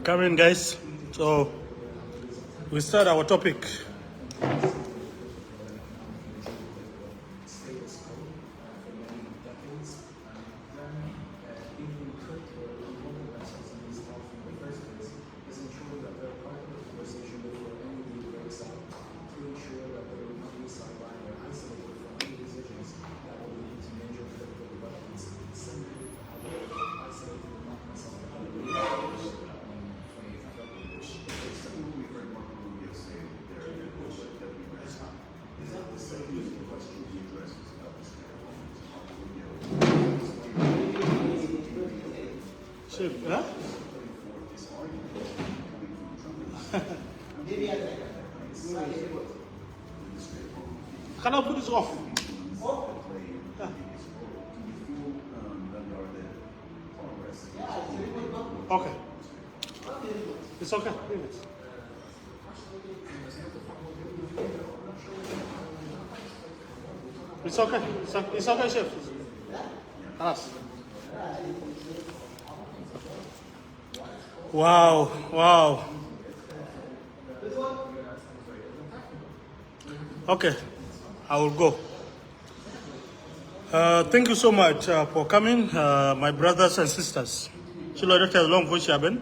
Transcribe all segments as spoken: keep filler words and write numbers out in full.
Come in, guys. So we start our topic. Shit, huh? Can I put this off? Yeah. Okay. It's okay. Leave it. It's okay. It's okay, it's okay, Chef. Yes. Wow, wow. Okay, I will go. Uh, thank you so much, uh, for coming, uh, my brothers and sisters. Ci lɔcdä tɛth lɔŋ ku ca ben,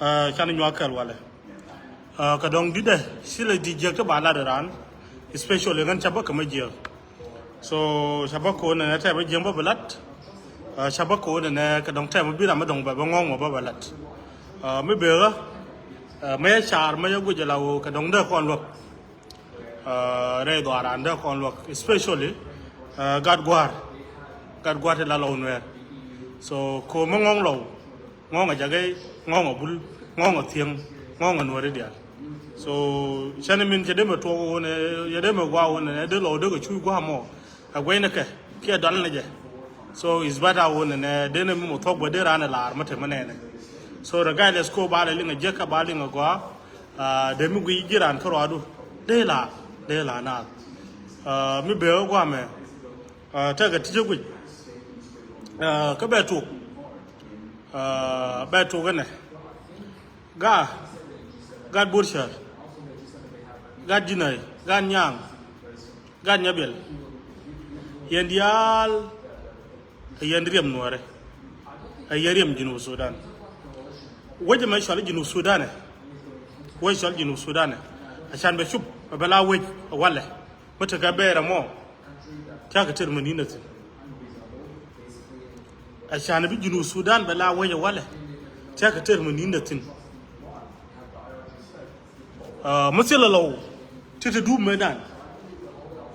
uh, canɛ nyuak kɛl walɛ. Uh, kɛ dɔŋ di̱tdɛ ci lɛ di jiäk ti ba lat raan, especially ɣän ca bä kä mä jiäk. So ca bä ko̱n nɛ tɛth bä jiäk bä bi lat. Uh, ca bä ko̱n nɛ kɛ dɔŋ tɛth bä bi ram mi dɔŋ bɛ bä ŋɔ̱ŋ mɔ bä bä lat. Uh, mi bëë ɣä, uh, mä yɛ car mä yɛ guic ala ɣöö kɛ dɔŋ dee kɔn luäk. Uh, rɛy dhɔaaran dee kɔn luäk, especially, uh, Gat Gua̱a̱r. Gat Gua̱a̱r ti la Lɔw Nuɛɛr. So ko̱ mi ŋɔ̱ŋ Lɔw, ŋɔ̱ŋ a Jagɛ, ŋɔ̱ŋ a Bul, ŋɔ̱ŋ a Thiäŋ, ŋɔ̱ŋ a Nuääri diaal. So canɛ min cɛ dee mɛ tuɔk wun, cɛ dee mɛ gua̱a̱ wun, dee Lɔw dee kɛ cuc gua̱a̱ mɔ. A guɛy ni kɛ kiɛ dɔl ni jɛ. So it's better wun nɛ dee ni mi mɔ thuɔk bä dee raan ɛ laar mɛ te mɛ nɛnɛ. So regardless ko ba lɛ liŋ a jiäk kä ba liŋ a gɔaa. Ah, dee mi guiy ji̱ raan kä ruaadu dee la, dee la naath. Ah, mi bee wä guamɛ, ah, tekɛ ti̱cä guic. Ah, kä bɛ tuk, ah, bɛ tuk inɛ. Gaa, gat burcär, gat ji̱näy, gat nyaŋ, gat nyabel. Yɛn diaal ɛ yɛn riɛm Nuäärɛ, ɛ yɛn riɛm Junub Sudan. Wec ɛmɛ cɔal i̱ Junub Sudan ɛ, wec cɔal i̱ Junub Sudan ɛ, a can bɛ cup, bɛ la wec ɛ walɛ mi tekɛ bɛɛr ɛmɔ. Tia̱kɛ tër mi ni̱n ɛ thi̱n. A can bi Junub Sudan bɛ la wec ɛ walɛ. Tia̱kɛ tër mi ni̱n ɛ thi̱n. Ah, mi thilɛ Lɔw ti te dup mëëdan.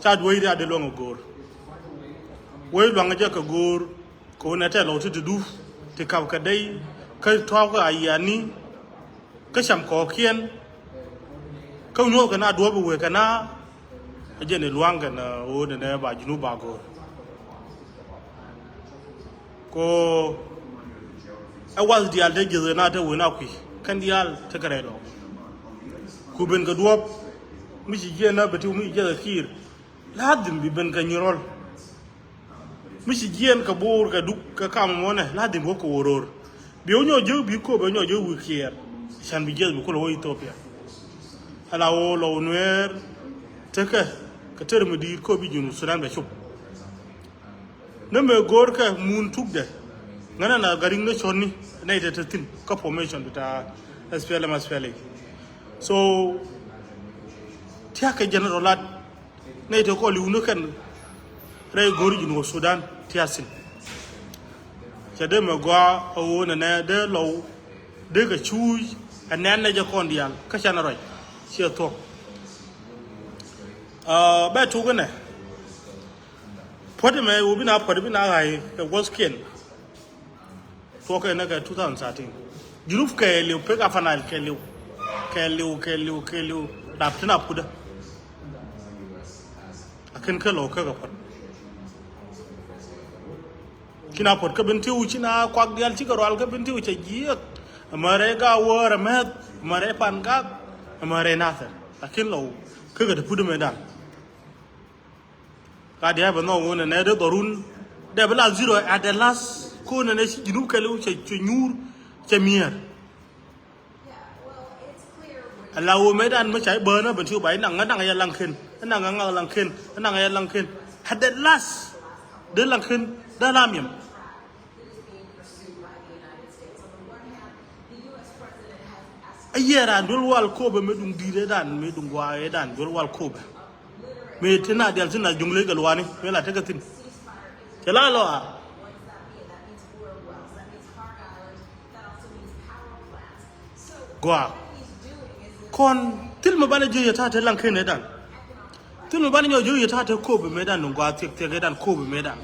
Ca duɔ̱c riaat dee luäŋ ɛ go̱o̱r. Wec luaŋ jɛ kɛ go̱o̱r. Kɛ ɣöö nɛ tɛ Lɔw ti te dup ti kap kɛ dey kä tɔ̱ɔ̱k kɛ a yiani. Kä cam kɔɔkiɛn kä nyuɔ̱th kɛ na duɔ̱ɔ̱p i̱ wëë kɛ na. Ɛ jɛn i̱ lua̱ŋ kɛn ɣöö nɛ nɛ ba Junub ba go̱o̱r. Ko ɛ wath diaal te jieth ɣän a te wen a kui̱ kɛn diaal te kɛ rɛy Lɔw. Ku ben kɛ duɔ̱ɔ̱p mi ci jiɛn na bɛ ti mi ci jiɛth ɛ kiir. Ladhim bi ben kɛ nyirɔl. Mi ci jiɛn kɛ Boor kɛ Duk kɛ kam mɔnɛ ladhim bi wä kɛ wä ro̱o̱r. Bi wä nyɔk jek bi kop bɛ nyɔk jek wi̱i̱ kiɛɛr. Can bi jiɛth bi kulɛ wä Ethiopia. Ala wä Lɔw Nuɛɛr tekɛ kɛ tër mi di̱i̱t kop bi Junub Sudan bɛ cop. Ni mëë go̱o̱rkɛ mun tukdɛ. Ŋänä na gariŋ ni cɔ̱tni nɛy te te thi̱n kä formation bi ta S P L M, S P L A. So tia̱kɛ general lat nɛy te kɔn li̱w ni kɛn rɛy go̱o̱ri Junub Sudan tia̱ thi̱n. Cɛ dee mɛ gɔaa a ɣöö nɛnɛ dee Lɔw dee kɛ cuuc ɛ nɛn nɛ jɛ kɔn diaal kä canɛ ruac ciɛ thuɔ̱k. Ah, bɛ tuk inɛ. Puɔ̱t ɛmɛ ɣöö bi na puɔ̱t bi na ɣa̱c kɛ wuɔ̱thkiɛn. Tuɔɔk kɛ nɛ kɛ two thousand thirteen. Junub kɛ liw pek Upper Nile kɛ liw. Kɛ liw, kɛ liw, kɛ liw. Rap tin a putdä. A ken kä Lɔw kɛ kɛ puɔ̱t. Kin a puɔ̱t kä Bentiu, cin a kuak diaal cikɛ rual kä Bentiu cɛ jiɛk. Ɛmɛ rɛy Gawäär, ɛmɛ, ɛmɛ rɛy Pangak, ɛmɛ rɛy Nathir. A ken Lɔw kɛ kɛ te putdä mëëdan. Ka diaal bɛ nhɔk ɣöö nɛnɛ dee dhɔrun dee bi la zero at the last. Ko nɛnɛ ci Junub kɛɛliw cɛ, cɛ nyuur, cɛ mi̱eer. Ala wä mëëdan mi ca i̱ bäänä ben ti wä ba inaŋ ŋa daŋ ya laŋ ken, inaŋ ŋa ŋa laŋ ken, inaŋ ŋa ya laŋ ken. At the last, dee laŋ ken dee la miɛm. A yɛ raan duel wal Akobo mëë duŋ di̱i̱t ëëdan, mëë duŋ gua̱a̱ ëëdan duel wal Akobo. Mëë ti na dial ti na juŋ ley kɛ luaani mëë la tekɛ thi̱n. Cɛ la lɔ a gɔaa. Kɔn thil mi banɛ jiök yɛ ta̱a̱ te laŋ ken ëëdan. Thil mi banɛ nyɔk jiök yɛ ta̱a̱ te Akobo mëëdan duŋ gua̱a̱ thiɛk thiɛk ëëdan Akobo mëëdan.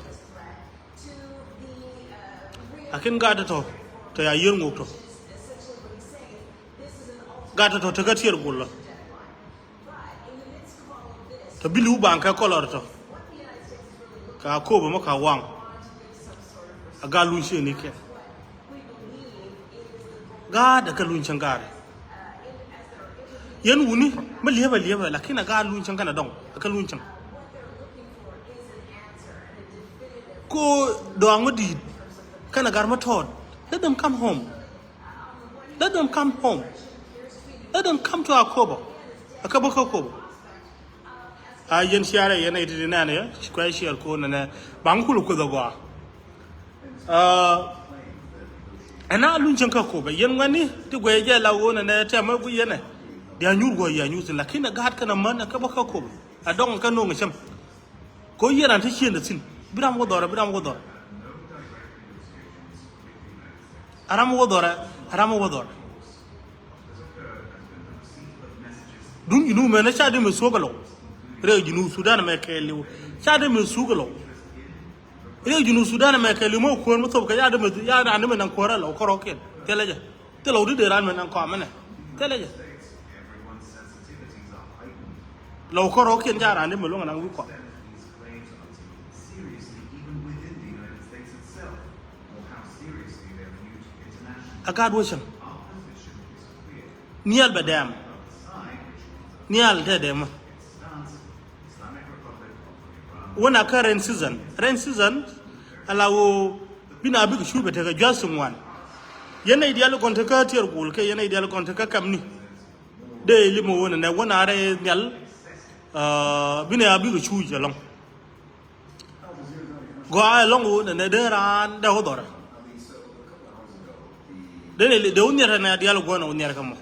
Lakin gat tɔ̱ tɔ̱ ya yier ŋok tɔ̱. Gat tɔ̱ tɔ̱ tekä tiɛɛr gul lɔ. Tɔ̱ bi li̱w baŋ kɛ kɔlɔr tɔ̱. Ka Akobo mɔ ka waŋ. A gat luny ciëŋ ni kɛ. Gaat ɛ kɛ luny cäŋ gaari. Yɛn wuni mi liepɛ liepɛ, lakin a gaat luny cäŋ kɛnɛ dɔŋ ɛ kɛ luny cäŋ. Ko dɔaŋ mi di̱i̱t kɛnɛ gar mi tɔɔt. Let them come home. Let them come home. Let them come to Akobo. Ɛ kɛ bä kä Akobo. A yɛn ciarɛ yɛn a iti di nɛn yɛ ci kuɛ ciɛɛr ko̱n nɛnɛ baŋ kulɛ kueth a gɔaa. Ɛn a luny cäŋ kä Akobo yɛn ŋuɛni ti guɛy jɛ la ɣöö nɛnɛ tɛmɛ guic yɛn ɛ. Dia̱ nyuur guɔ yɛ nyuur thi̱n lakin ɛ gaat kɛn a män ɛ kɛ bä kä Akobo. A dɔŋ kä no̱o̱ŋ ɛ cäm. Ko yier an te cien de thi̱n bi ram wä dhɔr bi ram wä dhɔr. A ram wä dhɔr a ram wä dhɔr. Dun Junub mɛn ca di mɛ suuk alɔ. Rɛ Junub Sudan mɛ kɛ liw ca di mɛ suuk alɔ. Rɛ Junub Sudan mɛ kɛ liw mɛ kuäär mɛ thop kɛ ya di mɛ ya di mɛ naŋ kuäär alɔ kɔrɔkiɛn thilɛ jɛ. Thilɛ wä di dee ran mɛ naŋ kɔamɛ nɛ thilɛ jɛ. Lɔ kɔrɔkiɛn ca ran di mɛ luŋ naŋ wi̱i̱ kɔam. A gaat wä cäŋ. Nial bɛ dɛm. Nial tɛ dɛm. Wä na kä rain season rain season. Ala wä bi na bik cuc bɛ tekɛ jua̱th ti ŋuan. Yɛn nɛy diaal kɔn tekä tiɛɛr gul kɛ yɛn nɛy diaal kɔn tekä kɛmni. Dee limɛ wä nɛ nɛ wä na rɛy nhial. Bi nɛ a bikɛ cuuc ɛlɔ̱ŋ. Gɔaa ɛlɔ̱ŋ wä nɛ nɛ dee raan dee wä dhɔrɛ. Dee nɛ dee wä nhiɛr nɛ diaal guɔ̱n wä nhiɛr kɛ mɔ.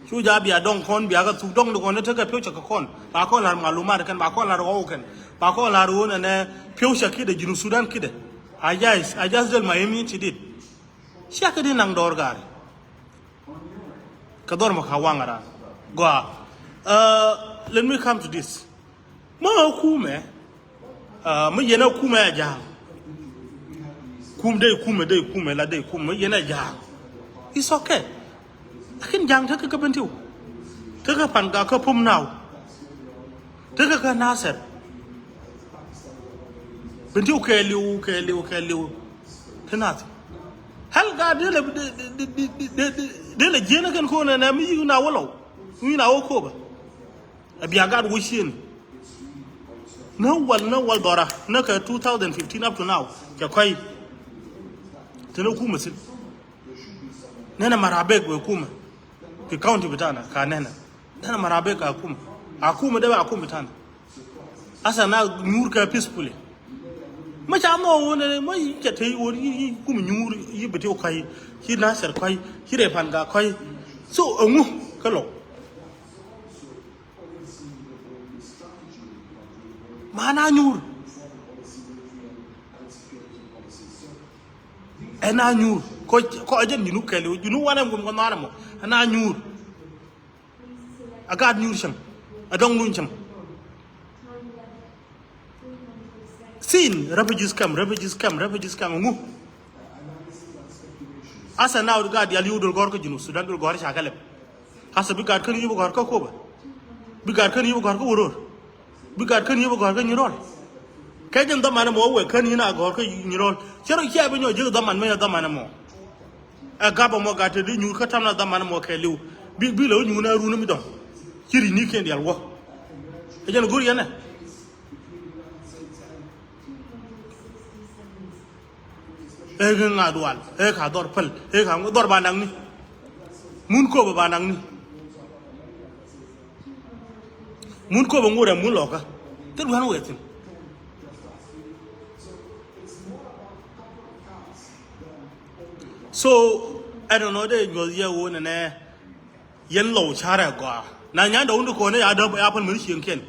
Cu ja̱ bia dɔŋ kɔn bia kɛ thuk dɔŋ di kɔn tekɛ piɔ̱c cɛ kɛ kɔn ba kɔn la̱r malumat kɛn ba kɔn la̱r ɣɔw kɛn ba kɔn la̱r wä nɛ nɛ piɔ̱c cɛ kidɛ Junub Sudan kidɛ. A ja̱ a ja̱ dhöl ma yemi ci dit. Cia kɛ di naŋ dɔɔr gaari. Kɛ dhɔr mɔ ka waŋ ran gɔaa. Let me come to this. Mɔ kumɛ mɔ yɛn a kumɛ a ja̱a̱ŋ. Kum dee kumɛ dee kumɛ la dee kumɛ mɔ yɛn a ja̱a̱ŋ. It's okay. Lakin ja̱a̱ŋ tekɛ kɛ Bentiu. Tekɛ pan ga kä pum now. Tekɛ kä Nasir. Bentiu kɛɛliw kɛɛliw kɛɛliw. Te nath. Hal gaat dee lɛ dee lɛ jienä kɛn ko̱n ɛnɛ mi yi̱k na wä lɔw mi yi̱k na wä Akobo. Ɛ bia gaat wä cien. Nä wal nä wal dhɔra nä kɛ two thousand fifteen up to now cɛ kɔy. Te nä kumɛ thi̱n. Nɛnɛ Marabek wee kumɛ. Fi county bitana ka nɛnɛ. Nɛnɛ Marabek ka kumɛ. A kumɛ dee wee a kumɛ bitana. Asa na nyuur kɛ peacefully. Mä ca nhɔk wä nɛ mä yi cɛ te wä yi kum nyuur yi Bentiu kɔy yi Nasir kɔy yi Repan ga kɔy. So ɛŋu kä lɔw. Ma na nyuur. Ɛn a nyuur kɔ kɔ jɛn Junub kɛɛliw Junub wanɛ gum kɔ nhɔanɛ mɔ ɛn a nyuur. A gaat nyuur cäŋ a dɔŋ luny cäŋ. Thin refugees camp refugees camp refugees camp ŋu. Asa now gaat dial yiw dul gɔr kä Junub Sudan dul gɔr ca kɛ lɛp. Asa bi gaat kän yiw bi gɔr kä Akobo. Bi gaat kän yiw bi gɔr kä Wuror. Bi gat kän yï bi gɔ̱r kä Nyirol. Kɛ jɛn dhaman ɛmɔ wek kän yïn a gɔ̱r kä Nyirol. Cɛ rɔ cia bi nyɔ ji̱ dhaman mi dhaman ɛmɔ. Ɛ gap ɛmɔ gat te di nyuur kä tam na dhaman ɛmɔ kɛɛliw. Bi bi lɛ wä nyuur na run mi dɔ̱ŋ. Ci ri̱c ni kiɛn dial wä. Ɛ jɛn go̱r yɛn ɛ. Ɛ kɛ ŋa̱ dual ɛ ka dhɔr päl ɛ ka dhɔr ba naŋni. Mun köpɛ ba naŋni. Mun köpɛ ŋurɛ mun lɔkä. Thil wän wee thi̱n. So, I don't know, dee nyuɔth yɛ wun nɛ nɛ. Yɛn lɔw carɛ gɔaa. Na nyandɛ wun di kɔn ya däp ya pän män cieŋkiɛn.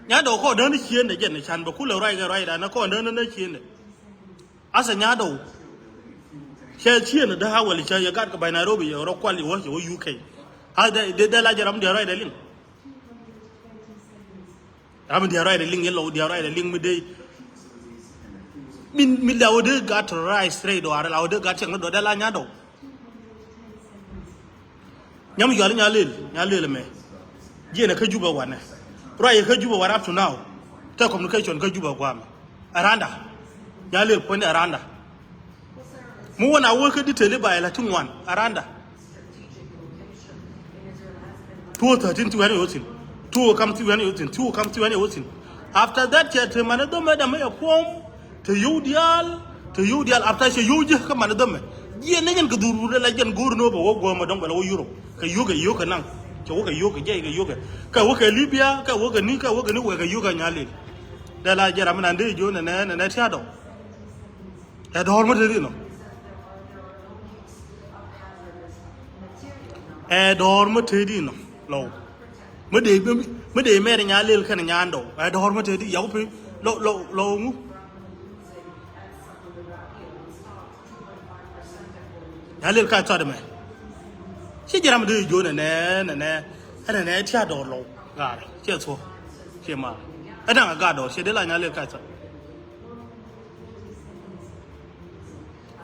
Nyandɛ kɔn däni cieŋdɛ jɛn can bɛ kulɛ ruac kɛ ruacda na kɔn däni na cieŋdɛ. Asa nyadɔw. Cɛ cieen dä a wɛl cɛ yɛ gat kɛ bay Nairobi yɛ rɔ kual yɛ wä cɛ wä U K. A dee dee la jɛ ram diɛ ruac dɛ liŋ. Ram diɛ ruac dɛ liŋ yɛ lɔw diɛ ruac dɛ liŋ mi dee. Min mi la wä dee gat ruac straight dɔarɛ la wä dee gat cɛŋ dɔ dee la nyadɔw. Nyam yual Nyalel, Nyalel mɛ. Jiɛn ɛ kä Juba wanɛ. Ruac ɛ kä Juba wanɛ up to now. Tɛ communication kä Juba guamɛ. Aranda. Nyalel puɔ̱nydɛ aranda. Mi wä na wä kä detail i̱ ba ɛ la ti ŋuan aranda. Two thirteen ti wɛn ɛ wä thin. Two kam ti wɛn ɛ wä thin. Two kam ti wɛn ɛ wä thin. After that cɛ te manɛ dhɔmɛ dam ɛ puɔm. Te yio̱w diaal, te yio̱w diaal after cɛ yio̱w ji̱ kä man dhɔmɛ. Jiɛn ni jɛn kɛ dhurur la jɛn go̱o̱r ni wä bɛ wä guɔ̱ɔ̱mɛ dɔ̱ŋ bɛ la wä Europe. Kɛ yio̱w kɛ yio̱w kɛ naŋ. Kɛ wä kɛ yio̱w kɛ jiɛc kɛ yio̱w kɛ. Kɛ wä kɛ Libya, kɛ wä kɛ ni, kɛ wä kɛ ni wɛ kɛ yio̱w kɛ Nyalel. Dee la jɛ ram mi nan dee ji̱ wä nɛ nɛ nɛ nɛ tia̱a̱ dɔ̱ŋ. Ɛ dɔ̱r mi te di nɔ. Ɛ dɔ̱r mi te di nɔ. Lɔw. Mi dee mi dee mɛr Nyalel kɛn nyandɔw. Ɛ dɔ̱r mi te di yaw pi lɔw lɔw lɔw ŋu. Nyalel ka thɔt mɛ. Ci jiram di jo nɛ nɛ nɛ nɛ nɛ nɛ tia dɔr lɔw. Gar cɛ thuɔ. Cɛ ma. Ɛ daŋ a gar dɔr cɛ di la Nyalel ka thɔt.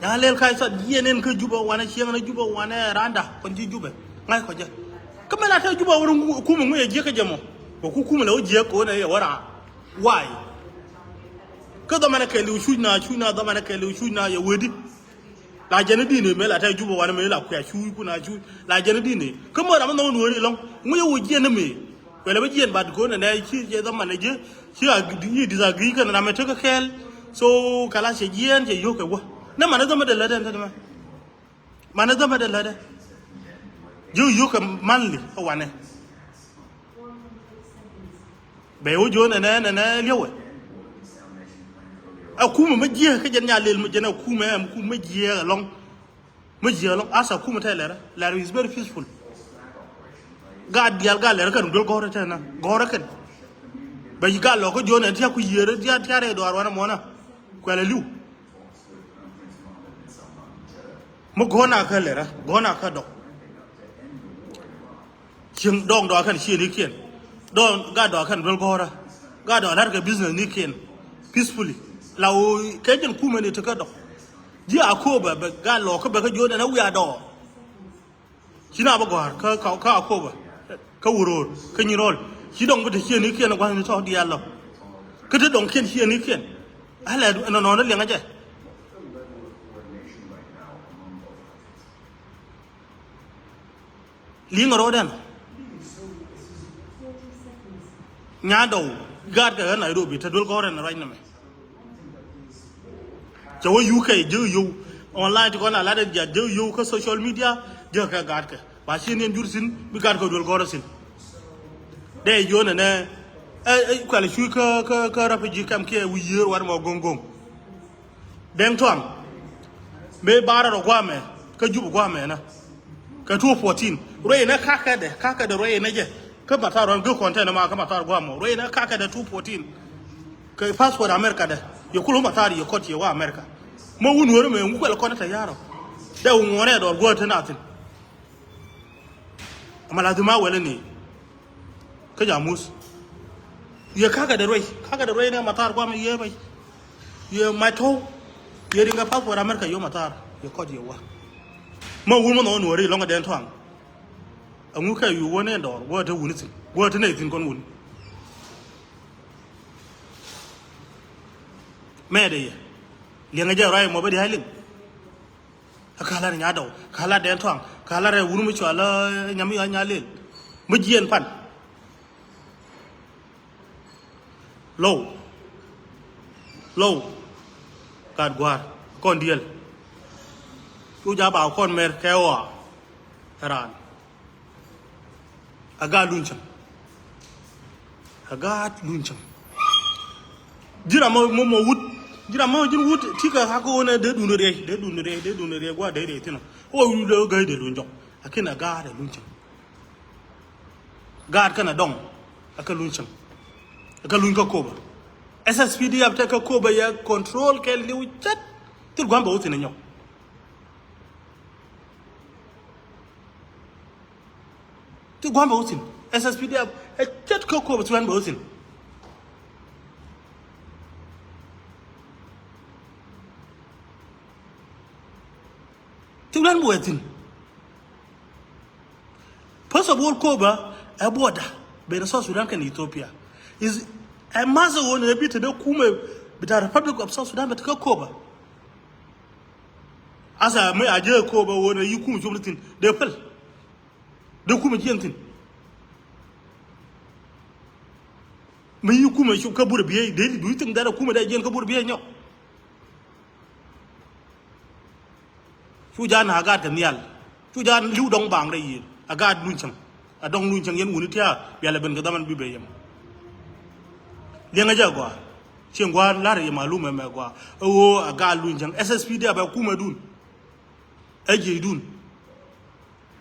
Nyalel ka thɔt jiɛn in kä Juba wanɛ cieŋ ni Juba wanɛ randa kɔn ci Juba ŋa̱c kɔ jɛ. Kä mɛ la te Juba wä kum ŋuɛ jiɛ kä jɛ mɔ. Kɛ ku kum lɛ wä jiɛ kɛ wä nɛ yɛ wä raa. Why? Kä dhɔmanɛ kɛɛliw cuc na cuc na dhɔmanɛ kɛɛliw cuc na yɛ wee di. La jɛn i̱ di̱n mëë la tɛk Juba wanɛ mëë la kuɛ cuc kun a cuc la jɛn i̱ di̱n. Kä mɔ ram mi nhɔk nuɔ̱ɔ̱ri lɔ̱ŋ ŋuc i̱ wä jiɛn i̱ mëë. Kuɛlɛ bä jiɛn bat ko̱n ɛnɛ ci jɛ dhɔmanɛ ji̱ ci a yi disagree kɛn ram ɛ tek kɛ kɛɛl. So kala cɛ jiɛn cɛ yio̱k kɛ wä nɛ manɛ dhɔmɛ dee lät ɛn tɛt mɛ. Manɛ dhɔmɛ dee lät ɛ ji̱ yio̱k kɛ manli ɛ wanɛ. Bɛ wä jiö nɛnɛ nɛnɛ liɛwɛ. A kumɛ mä jiɛ kä jɛn Nyalel mä jɛn a kumɛ ɛm kumɛ mä jiɛ alɔŋ. Mä jiɛ alɔŋ asa kumɛ tɛ lɛrɛ lɛrɛ is very peaceful. Gaat dial gaat lɛrɛ kɛn duel gɔrɛ tɛ na gɔrɛ kɛn. Bɛ yi gaat lɔ kä jiö nɛn tiak ku yier tiak tiak rɛ dɔar wanɛ mɔna. Kuɛlɛ liw. Mi gɔna kä lɛrɛ gɔna kä dɔk. Cieŋ dɔŋ dɔɔk kɛn ciëënikiɛn. Dɔŋ gat dɔɔk kɛn duel gɔ̱rä. Gat dɔɔk la̱t kɛ business nikiɛn peacefully. La ɣöö kɛ jɛn kumɛ ni tekä dɔk. Ji̱ Akoba bɛ gat lɔɔk kä bɛ kä jiöt ɛn a wiaa dɔɔk. Ci na bä gɔ̱a̱r kä kä Akoba kä Wuror kä Nyirol. Ci dɔŋ bi te ciëënikiɛn gua̱thni tɔ̱ diaal lɔ. Kä te dɔŋkiɛn ciëënikiɛn. Alɛ nɔnɔɔni liɛŋä jɛ. Liŋ rɔɔdɛn. Nyandɔw gaatkɛ ɣän Nairobi te duel gɔ̱rɛn ruac nɛmɛ. Cɛ wä U K jiök yio̱w online ti kɔn a lat ɛ jiat jiök yio̱w kä social media jiök kɛ gaatkɛ ba ci ni ɛn jur thi̱n bi gaatkɛ duel gɔ̱rä thi̱n. Dee jiön ɛnɛ ɛ kuɛl cuc kä kä kä refugee camp kiɛ wi̱i̱ yiëër wat mɔ go̱ŋ go̱ŋ. Deŋ Tuaŋ mëë barɛ rɔ guamɛ kä Jup guamɛ na. Kɛ two fourteen ruɛy nɛ kakɛ dɛ kakɛ dɛ ruɛy nɛ jɛ. Kä matar ruan gök kɔn tɛn ma kä matar guamɔ ruɛy nɛ kakɛ dɛ two fourteen. Kɛ passport America dɛ yɛ kul matar yɛ kɔt yɛ wa America. Mɛ wun weri mɛ ŋu kuɛl kɔn tɛ yarɔ. Dɛ wu ŋuɔrɛ dɔr guɔ tɛ na thin. Ama la dhima wɛlɛ ni. Kä jamus. Yɛ kakɛ dɛ ruɛy kakɛ dɛ ruɛy ni matar guam yɛ ruɛy. Yɛ mac tɔw. Yɛ riŋ kɛ passport America yɛ matar yɛ kɔt yɛ wa. Ma wun ma nhɔk nuɔri lɔŋ kɛ dɛn tuaŋ. Aŋu kɛ yu wä ni dɔr wä te wuni thin wä te nɛ thin kɔn wuni. Mɛ dɛ yɛ liɛŋɛ jɛ ruay mɔ bä di hay liŋ. Kä lar Nyadɔw kä lar Dɛn Tuaŋ kä lar ɛ wur mi cɔal ɛ nyam ya Nyalel. Mi jiɛn pan. Low. Low. Gat gua̱a̱r kɔn diɛl. Cu ja ba kɔn mɛr kɛ ɣɔaa. Raan. A gaat luny cäŋ. A gaat luny cäŋ. Ji̱n ram mɔ mɔ wut. Ji̱n ram mɔ ji̱n wut. Ti kɛ ɣä kɛ ɣöö nɛ dee duundɛ riɛy, dee duundɛ riɛy, dee duundɛ riɛy, gua̱a̱r dee riɛy thi̱n ɔ. Ɣöö wi̱i̱ dee ɣä gäi dee luny jɔk. Lakin a gaat ɛ luny cäŋ. Gaat kɛnɛ dɔŋ. A kɛ luny cäŋ. A kɛ luny kä Akobo. S S P D F tekɛ Akobo yɛ control kɛ li̱w ce̱t. Thil gua̱a̱m bɛ wä thi̱n ɛ nyɔk. Thil gua̱a̱m bɛ wä thi̱n. S S P D F ɛ ce̱t kä Akobo thil gua̱a̱m bɛ wä thi̱n. Thil gua̱a̱m bɛ wä thi̱n. First of all, Akobo ɛ border ben South Sudan kɛnɛ Ethiopia. Is ɛ ma̱th ɛ ɣöö nɛ bi te dee kumɛ bi ta̱ Republic of South Sudan bɛ te kä Akobo. Asa mi a jɛ Akobo ɣöö nɛ yi kumɛ cop ni thi̱n dee päl. Dee kumɛ jiɛn thi̱n. Mi yi kumɛ cop kä Burɛ Biey, dee, do you think that a kumɛ dee jiɛn kä Burɛ Biey nyɔk? Cu ja̱a̱n a gaat kɛ nhial. Cu ja̱a̱n li̱w dɔ̱ŋ baaŋ rɛy yiëë. A gaat luny cäŋ. A dɔ̱ŋ luny cäŋ yɛn wuni tia̱a̱ bia lɛ ben kɛ dhaman bi ben yɛm. Liɛŋɛ jɛ a gɔaa. Cieŋ gua̱a̱r la̱r yɛ malum ɛmɛ a gɔaa. Ɛ ɣöö a gaat luny cäŋ. S S P D F ɛ kumɛ dun. Ɛ jiecdun.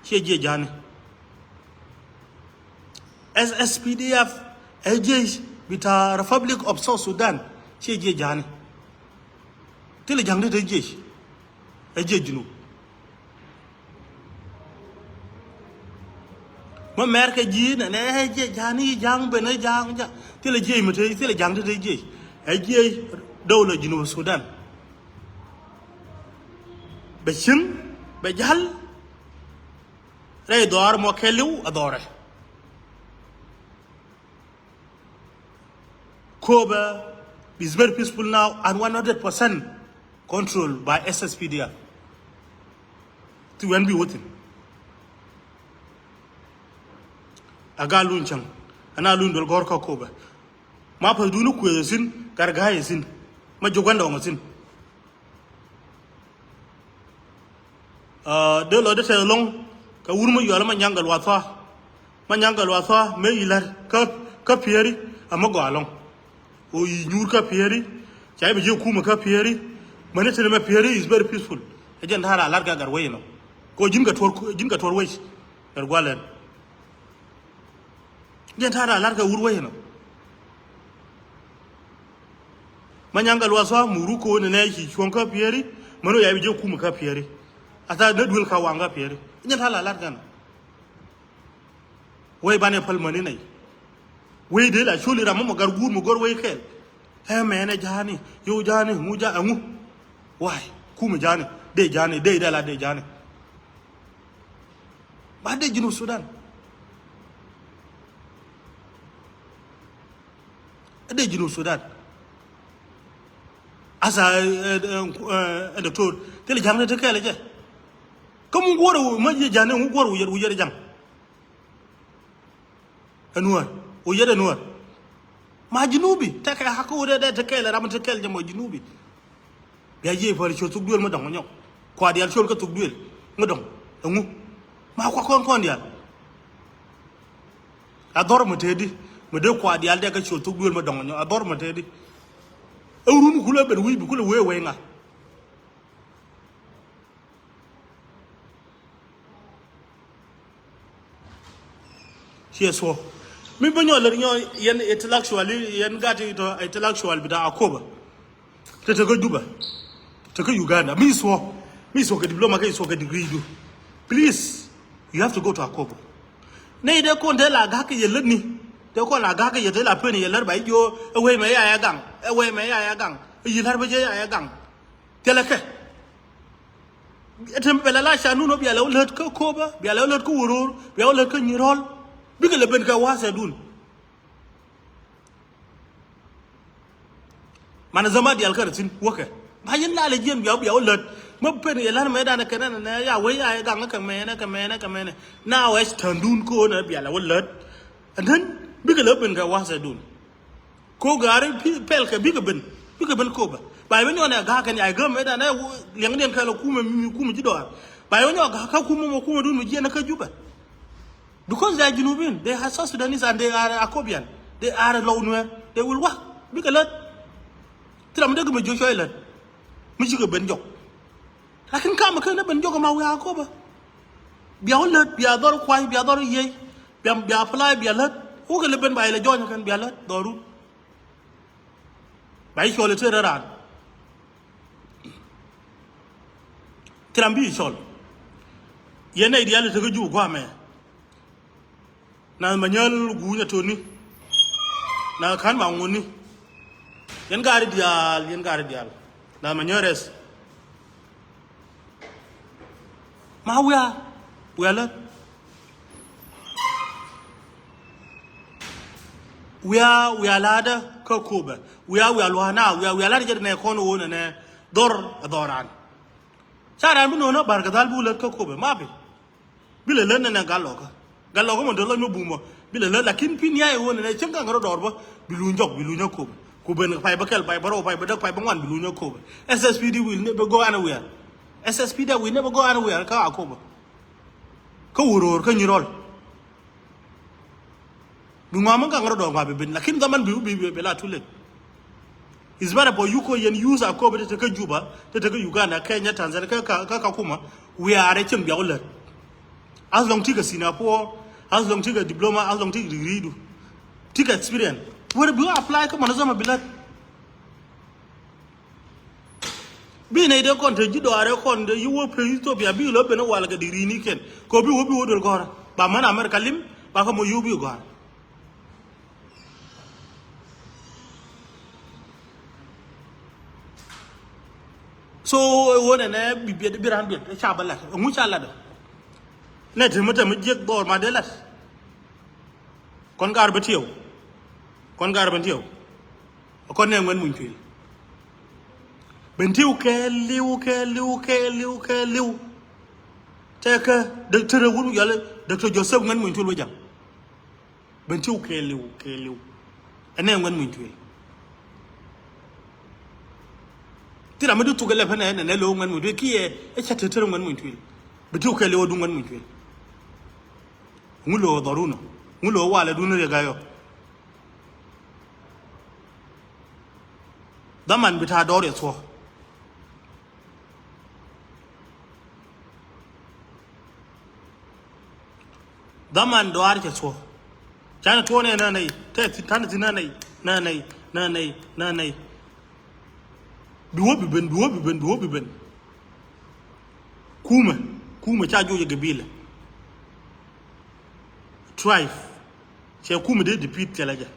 Ciɛ jiec ja̱a̱ni. S S P D F ɛ jiec bita Republic of South Sudan. Ciɛ jiec ja̱a̱ni. Thilɛ ja̱ŋ ti te jiec. Ɛ jiec Junub. Mä mɛr kɛ ji̱ nɛ nɛ ɛ jiec ja̱a̱ni ja̱a̱ŋ ben ɛ ja̱a̱ŋ ja̱a̱ŋ. Thilɛ jiec mi te thilɛ ja̱ŋ ti te jiec. Ɛ jiec dawla Junub Sudan. Bɛ cieŋ, bɛ ja̱l, rɛy dhɔaar mɔ kɛɛliw a dhɔrɛ. Akobo is very peaceful now and one hundred percent controlled by S S P D F. Ti wɛn bi wä thi̱n. A gaat luny cäŋ. Ɛn a luny duel gɔ̱r kä Akobo. Ma päth duni kuëth ɛ thi̱n, gat ga̱a̱c ɛ thi̱n. Ma jiök gua̱ndɔɔŋ ɛ thi̱n. Dee lɔ dee tɛth ɛlɔ̱ŋ kɛ wur mi yual ma nyaŋ kɛ luath thua. Ma nyaŋ kɛ luath thua mëë yi la̱t kä, kä Pieri a mi gɔaa ɛlɔ̱ŋ. Ɣöö yi nyuur kä Pieri, ca yi bi ji̱ kumɛ kä Pieri. Mäni tënɛ mɛ Pieri is very peaceful. Ɛ jɛn ta̱a̱ raa la̱t kɛ gat wec ɛnɔ. Kɛ ɣöö ji̱n kɛ tuɔr, ji̱n kɛ tuɔr wec. Gat gua̱l ɛn. Jɛn ta̱a̱ raa la̱t kɛ wur wec ɛnɔ. Ma nyaŋ kɛ luath thua muk ruk ko̱n ɛnɛ ci cuɔ̱ŋ kä Pieri. Män wä ya bi ji̱ kumɛ kä Pieri. A tha̱a̱ nä duel ka waŋ kä Pieri. Jɛn ta̱a̱ raa la̱t kɛ ɛnɔ. Wec banɛ päl mäni nɛy. Wec dee la coli ram mɔ gar guur mɔ gör wec kɛɛl. Ɛ mɛnɛ ja̱a̱ni, yow ja̱a̱ni, ŋu ja̱a̱, ɛŋu. Wa̱a̱y, kumɛ ja̱a̱ni, dee ja̱a̱ni, dee dee la dee ja̱a̱ni. Ba dee Junub Sudan. Ɛ dee Junub Sudan. Asa ɛ, ɛ, ɛ, ɛ, doctor, thilɛ ja̱a̱ni te kɛɛl jɛ. Kä mu guɔ̱r ɛ wä, ma jiɛ ja̱a̱ni, mu guɔ̱r wä yɛt, wä yɛt ja̱a̱n. Ɛ nuäär, wä yɛt ɛ nuäär. Ma Junubi, tekɛ hak wä dee, dee te kɛɛl, ram te kɛɛl jɛ mɔ Junubi. Bia jiɛ päl ciöt thuk duël mi dɔ̱ŋ nyɔk. Kua diaal ciöl kä thuk duël mi dɔ̱ŋ. Ɛŋu. Ma kua kɔn kɔn diaal. A dhɔr mi tëëdi. Mi dee kua diaal dee kä ciöt thuk duël mi dɔ̱ŋ nyɔk. A dhɔr mi tëëdi. Ɛ wurun kulɛ ben wi̱i̱ bi kulɛ wee wee ŋa. Ciɛ thuɔ. Mi bä nyɔ lär nyɔ yɛn intellectual, yɛn gat itɔ intellectual bita Akobo. Te te kä Juba. Te kä Uganda. Mi thuɔ. Mi thuɔ kɛ diploma kɛ thuɔ kɛ degree du. Please, you have to go to Akobo. Nɛ dee kɔn te la gak kɛ yɛ lät ni. Dee kɔn la gak kɛ yɛ te la pen yɛ lät ba ijo. Ɛ wee mɛ ya ya gaŋ. Ɛ wee mɛ ya ya gaŋ. Ɛ yi lät bä jɛ ya ya gaŋ. Thilɛ kɛ. Ɛ te bɛ la la ca nun ɔ bia lɛ wä lät kä Akobo, bia lɛ wä lät kä Wuror, bia wä lät kä Nyirol. Bikɛ lɛ ben kɛ wa̱a̱ sɛ dun. Man zama dial kɛ rɛ thi̱n wäkɛ. Ba yɛn la lɛ jiɛn bia wä bia wä lät. Mä pen yɛ län mɛ danɛ kɛ nɛnɛ nɛ ya wee ya yɛ gaŋ kɛ mɛnɛ kɛ mɛnɛ kɛ mɛnɛ. Na wee tän dun kä wä nɛ bia lɛ wä lät. And then bikɛ lɛ wä ben kɛ wa̱a̱ sɛ dun. Ko gari pi pɛl kɛ bikɛ ben, bikɛ ben Akobo. Ba yɛ ben yɔn ɛ ga̱a̱ kɛn ya gäm ɛ dan ɛ liɛŋ diɛn kɛl ɛ kumɛ mi kumɛ ji̱ dɔɔr. Ba yɛ ben yɔn ga̱a̱ kä kumɛ mɔ kumɛ dun mi jiɛn ɛ kä Juba. Because they are Junubin, they are South Sudanese and they are Akobian. They are low Nuer. They will work. Bikɛ lät. Thil ram dee kɛ mi jiök cɔy lät. Mi cikɛ ben jɔk. Lakin kam kɛ ni ben jɔk ma wiaa Akoba. Bia wä lät, bia dhɔr kuay, bia dhɔr yiey. Bia, bia apply, bia lät. Wä kɛ lɛ ben ba ilɛ jɔny kɛn, bia lät, dhɔru. Ba i̱ cɔl i̱ tëë raan. Thil ram bi i̱ cɔl. Yɛn nɛy diaal i̱ tekä Juu gua̱a̱mɛ. Nath Manyäl guuny atoni. Nath ka̱n ma ŋuni. Yɛn gaari diaal, yɛn gaari diaal. Nath Manyäl rɛs. Ma wiaa, wiaa lät. Wiaa, wiaa la̱tdä kä Akoba. Wiaa, wiaa lua̱a̱na, wiaa, wiaa la̱tdä jɛ nɛ kɔn ɣöö nɛnɛ dhɔr ɛ dhɔran. Ca raan bi no̱o̱nä Bar Kadhal bi wä lät kä Akoba, ma bi. Bi lɛ lät nɛnɛ gal lɔkä. Gal lɔkä mɔ dee lɔc mɛ bumɔ. Bi lɛ lät, lakin pi̱n ya̱ i̱ ɣöö nɛnɛ cieŋ ka̱n kɛ rɔ dɔɔr bä. Bi luny jɔk, bi luny Akoba. Ku ben pay bä kɛl, pay bä rɔw, pay bä däk, pay bä ŋuan, bi luny Akoba. S S P D will never go anywhere. S S P D will never go anywhere kä Akoba. Kä Uror, kä Nyirol. Bi ŋuam mi gaŋ rɔ dɔɔŋ ŋuam bi ben. Lakin dhaman bi, bi, bi, bi la too late. It's better for you ko yɛn use Akoba te te kä Juba, te te kä Uganda, Kenya, Tanzania, kä, kä, kä Kakuma. We are a cieŋ biaw lät. As long tikɛ Singapore, as long tikɛ diploma, as long tikɛ degree du. Tikɛ experience. Where bi apply kä manazama bi lät. Bi nɛy dee kɔn te ji̱ dɔaarɛ kɔn te yi wä pek Ethiopia bi lɔ ben wal kɛ digri ni kɛn. Kɛ bi wä bi wä duel gɔ̱rä. Ba män America lim, ba kä mɔ yi wä bi gɔ̱rä. So, wä nɛnɛ bi biɛt bi raan biɛt, ca bä lat. Ŋu ca lat ɔ. Nɛ te mi te mi jiɛk dhɔr ma dee lat. Kɔn gar bɛ tiɛw. Kɔn gar bɛ tiɛw. Kɔn nɛ ŋuɛn muny tuil. Bɛ tiɛw kɛ liw, kɛ liw, kɛ liw, kɛ liw. Tɛkɛ Doctor Wur yɔli, Doctor Joseph ŋuɛn muny tuil wä jaŋ. Bɛ tiɛw kɛ liw, kɛ liw. Ɛnɛ ŋuɛn muny tuil. Thil ram mi di thuk ɛ lɛpɛ nɛ, nɛ, nɛ lo̱w ŋuɛn muny tuil. Kiɛ ɛ ca te te ŋuɛn muny tuil. Bɛ tiɛw kɛ liw ɛ du ŋuɛn muny tuil. Ŋu lo̱ dhɔrun ɔ. Ŋu lo̱ walɛ dun riɛk ayɔ. Dhaman bi ta̱a̱ dɔɔr yɛ thuɔ̱k. Dhaman dɔɔr cɛ thuɔ̱k. Canɛ tuɔɔk nɛ nä nɛy. Tɛ thi, tanɛ thi nä nɛy. Nä nɛy. Nä nɛy. Nä nɛy. Bi wä bi ben, bi wä bi ben, bi wä bi ben. Kumɛ, kumɛ ca juɔc ɛ gabila. Tribe. Cɛ kumɛ dee defeat thilɛ jɛ.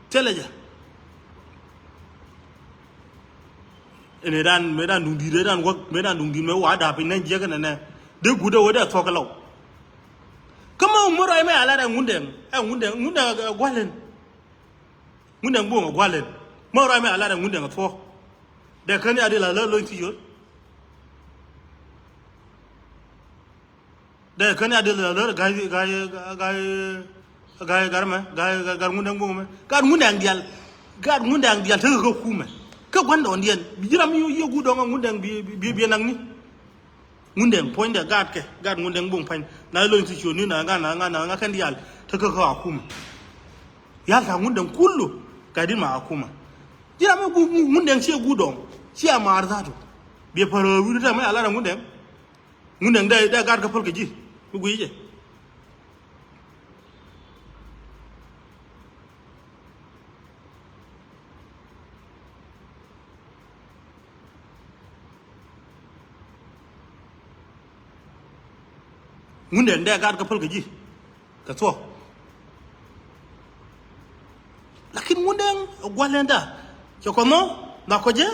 Thilɛ jɛ. Ɛn ɛ dan, mëë dan duŋ di̱i̱t, ɛ dan wäk, mëë dan duŋ di̱i̱t, mëë wa da̱a̱ piny nɛ jiɛk ɛn ɛ nɛ. Dee guut ɛ wee dee thuɔ̱k kɛ lɔw. Kä mä mär rɔy mɛ a lat ɛ Ŋundɛŋ, ɛ Ŋundɛŋ, Ŋundɛŋ ɛ gua̱l ɛn. Ŋundɛŋ buɔ̱ŋ ɛ gua̱l ɛn. Mä rɔy mɛ a lat ɛ Ŋundɛŋ ɛ thuɔ̱k. Dee kän ya di la lä lo̱ny thiec ɣöö. Dee kän ya di la lä ga̱y, ga̱y, ga̱y, ga̱y gar mɛ, ga̱y, ga̱y gar Ŋundɛŋ buɔ̱ŋ mɛ. Gar Ŋundɛŋ diaal. Gar Ŋundɛŋ diaal tekɛ kä kumɛ. Kä gua̱ndɔɔŋdiɛn. Bi ji̱ ram mi yio̱w guut dɔ̱ŋ ɛ Ŋundɛŋ bi, bi, bi, bi naŋni. Ŋundɛŋ puɔ̱nydɛ gaatkɛ, gaat Ŋundɛŋ buɔ̱ŋ pa̱ny. Na lo̱ny thi ciötni na ŋa, na ŋa, na ŋa kɛn diaal. Tekä kä akuma. Yal ta̱a̱ Ŋundɛŋ kulu. Gat in ma akuma. Ji̱ ram mi gu, gu, Ŋundɛŋ ciɛ guut dɔ̱ŋ. Ciɛ maar dhatu. Biɛ pär wi̱i̱du tɛmɛ a lar a Ŋundɛŋ. Ŋundɛŋ dee, dee gaat kä päl kɛ ji̱. Mi gui̱c jɛ. Ŋundɛŋ dee gaat kä päl kɛ ji̱. Kɛ thuɔ̱k. Lakin Ŋundɛŋ gua̱lɛnda. Cɛ kɔn mɔ, ma kɔ jɛ.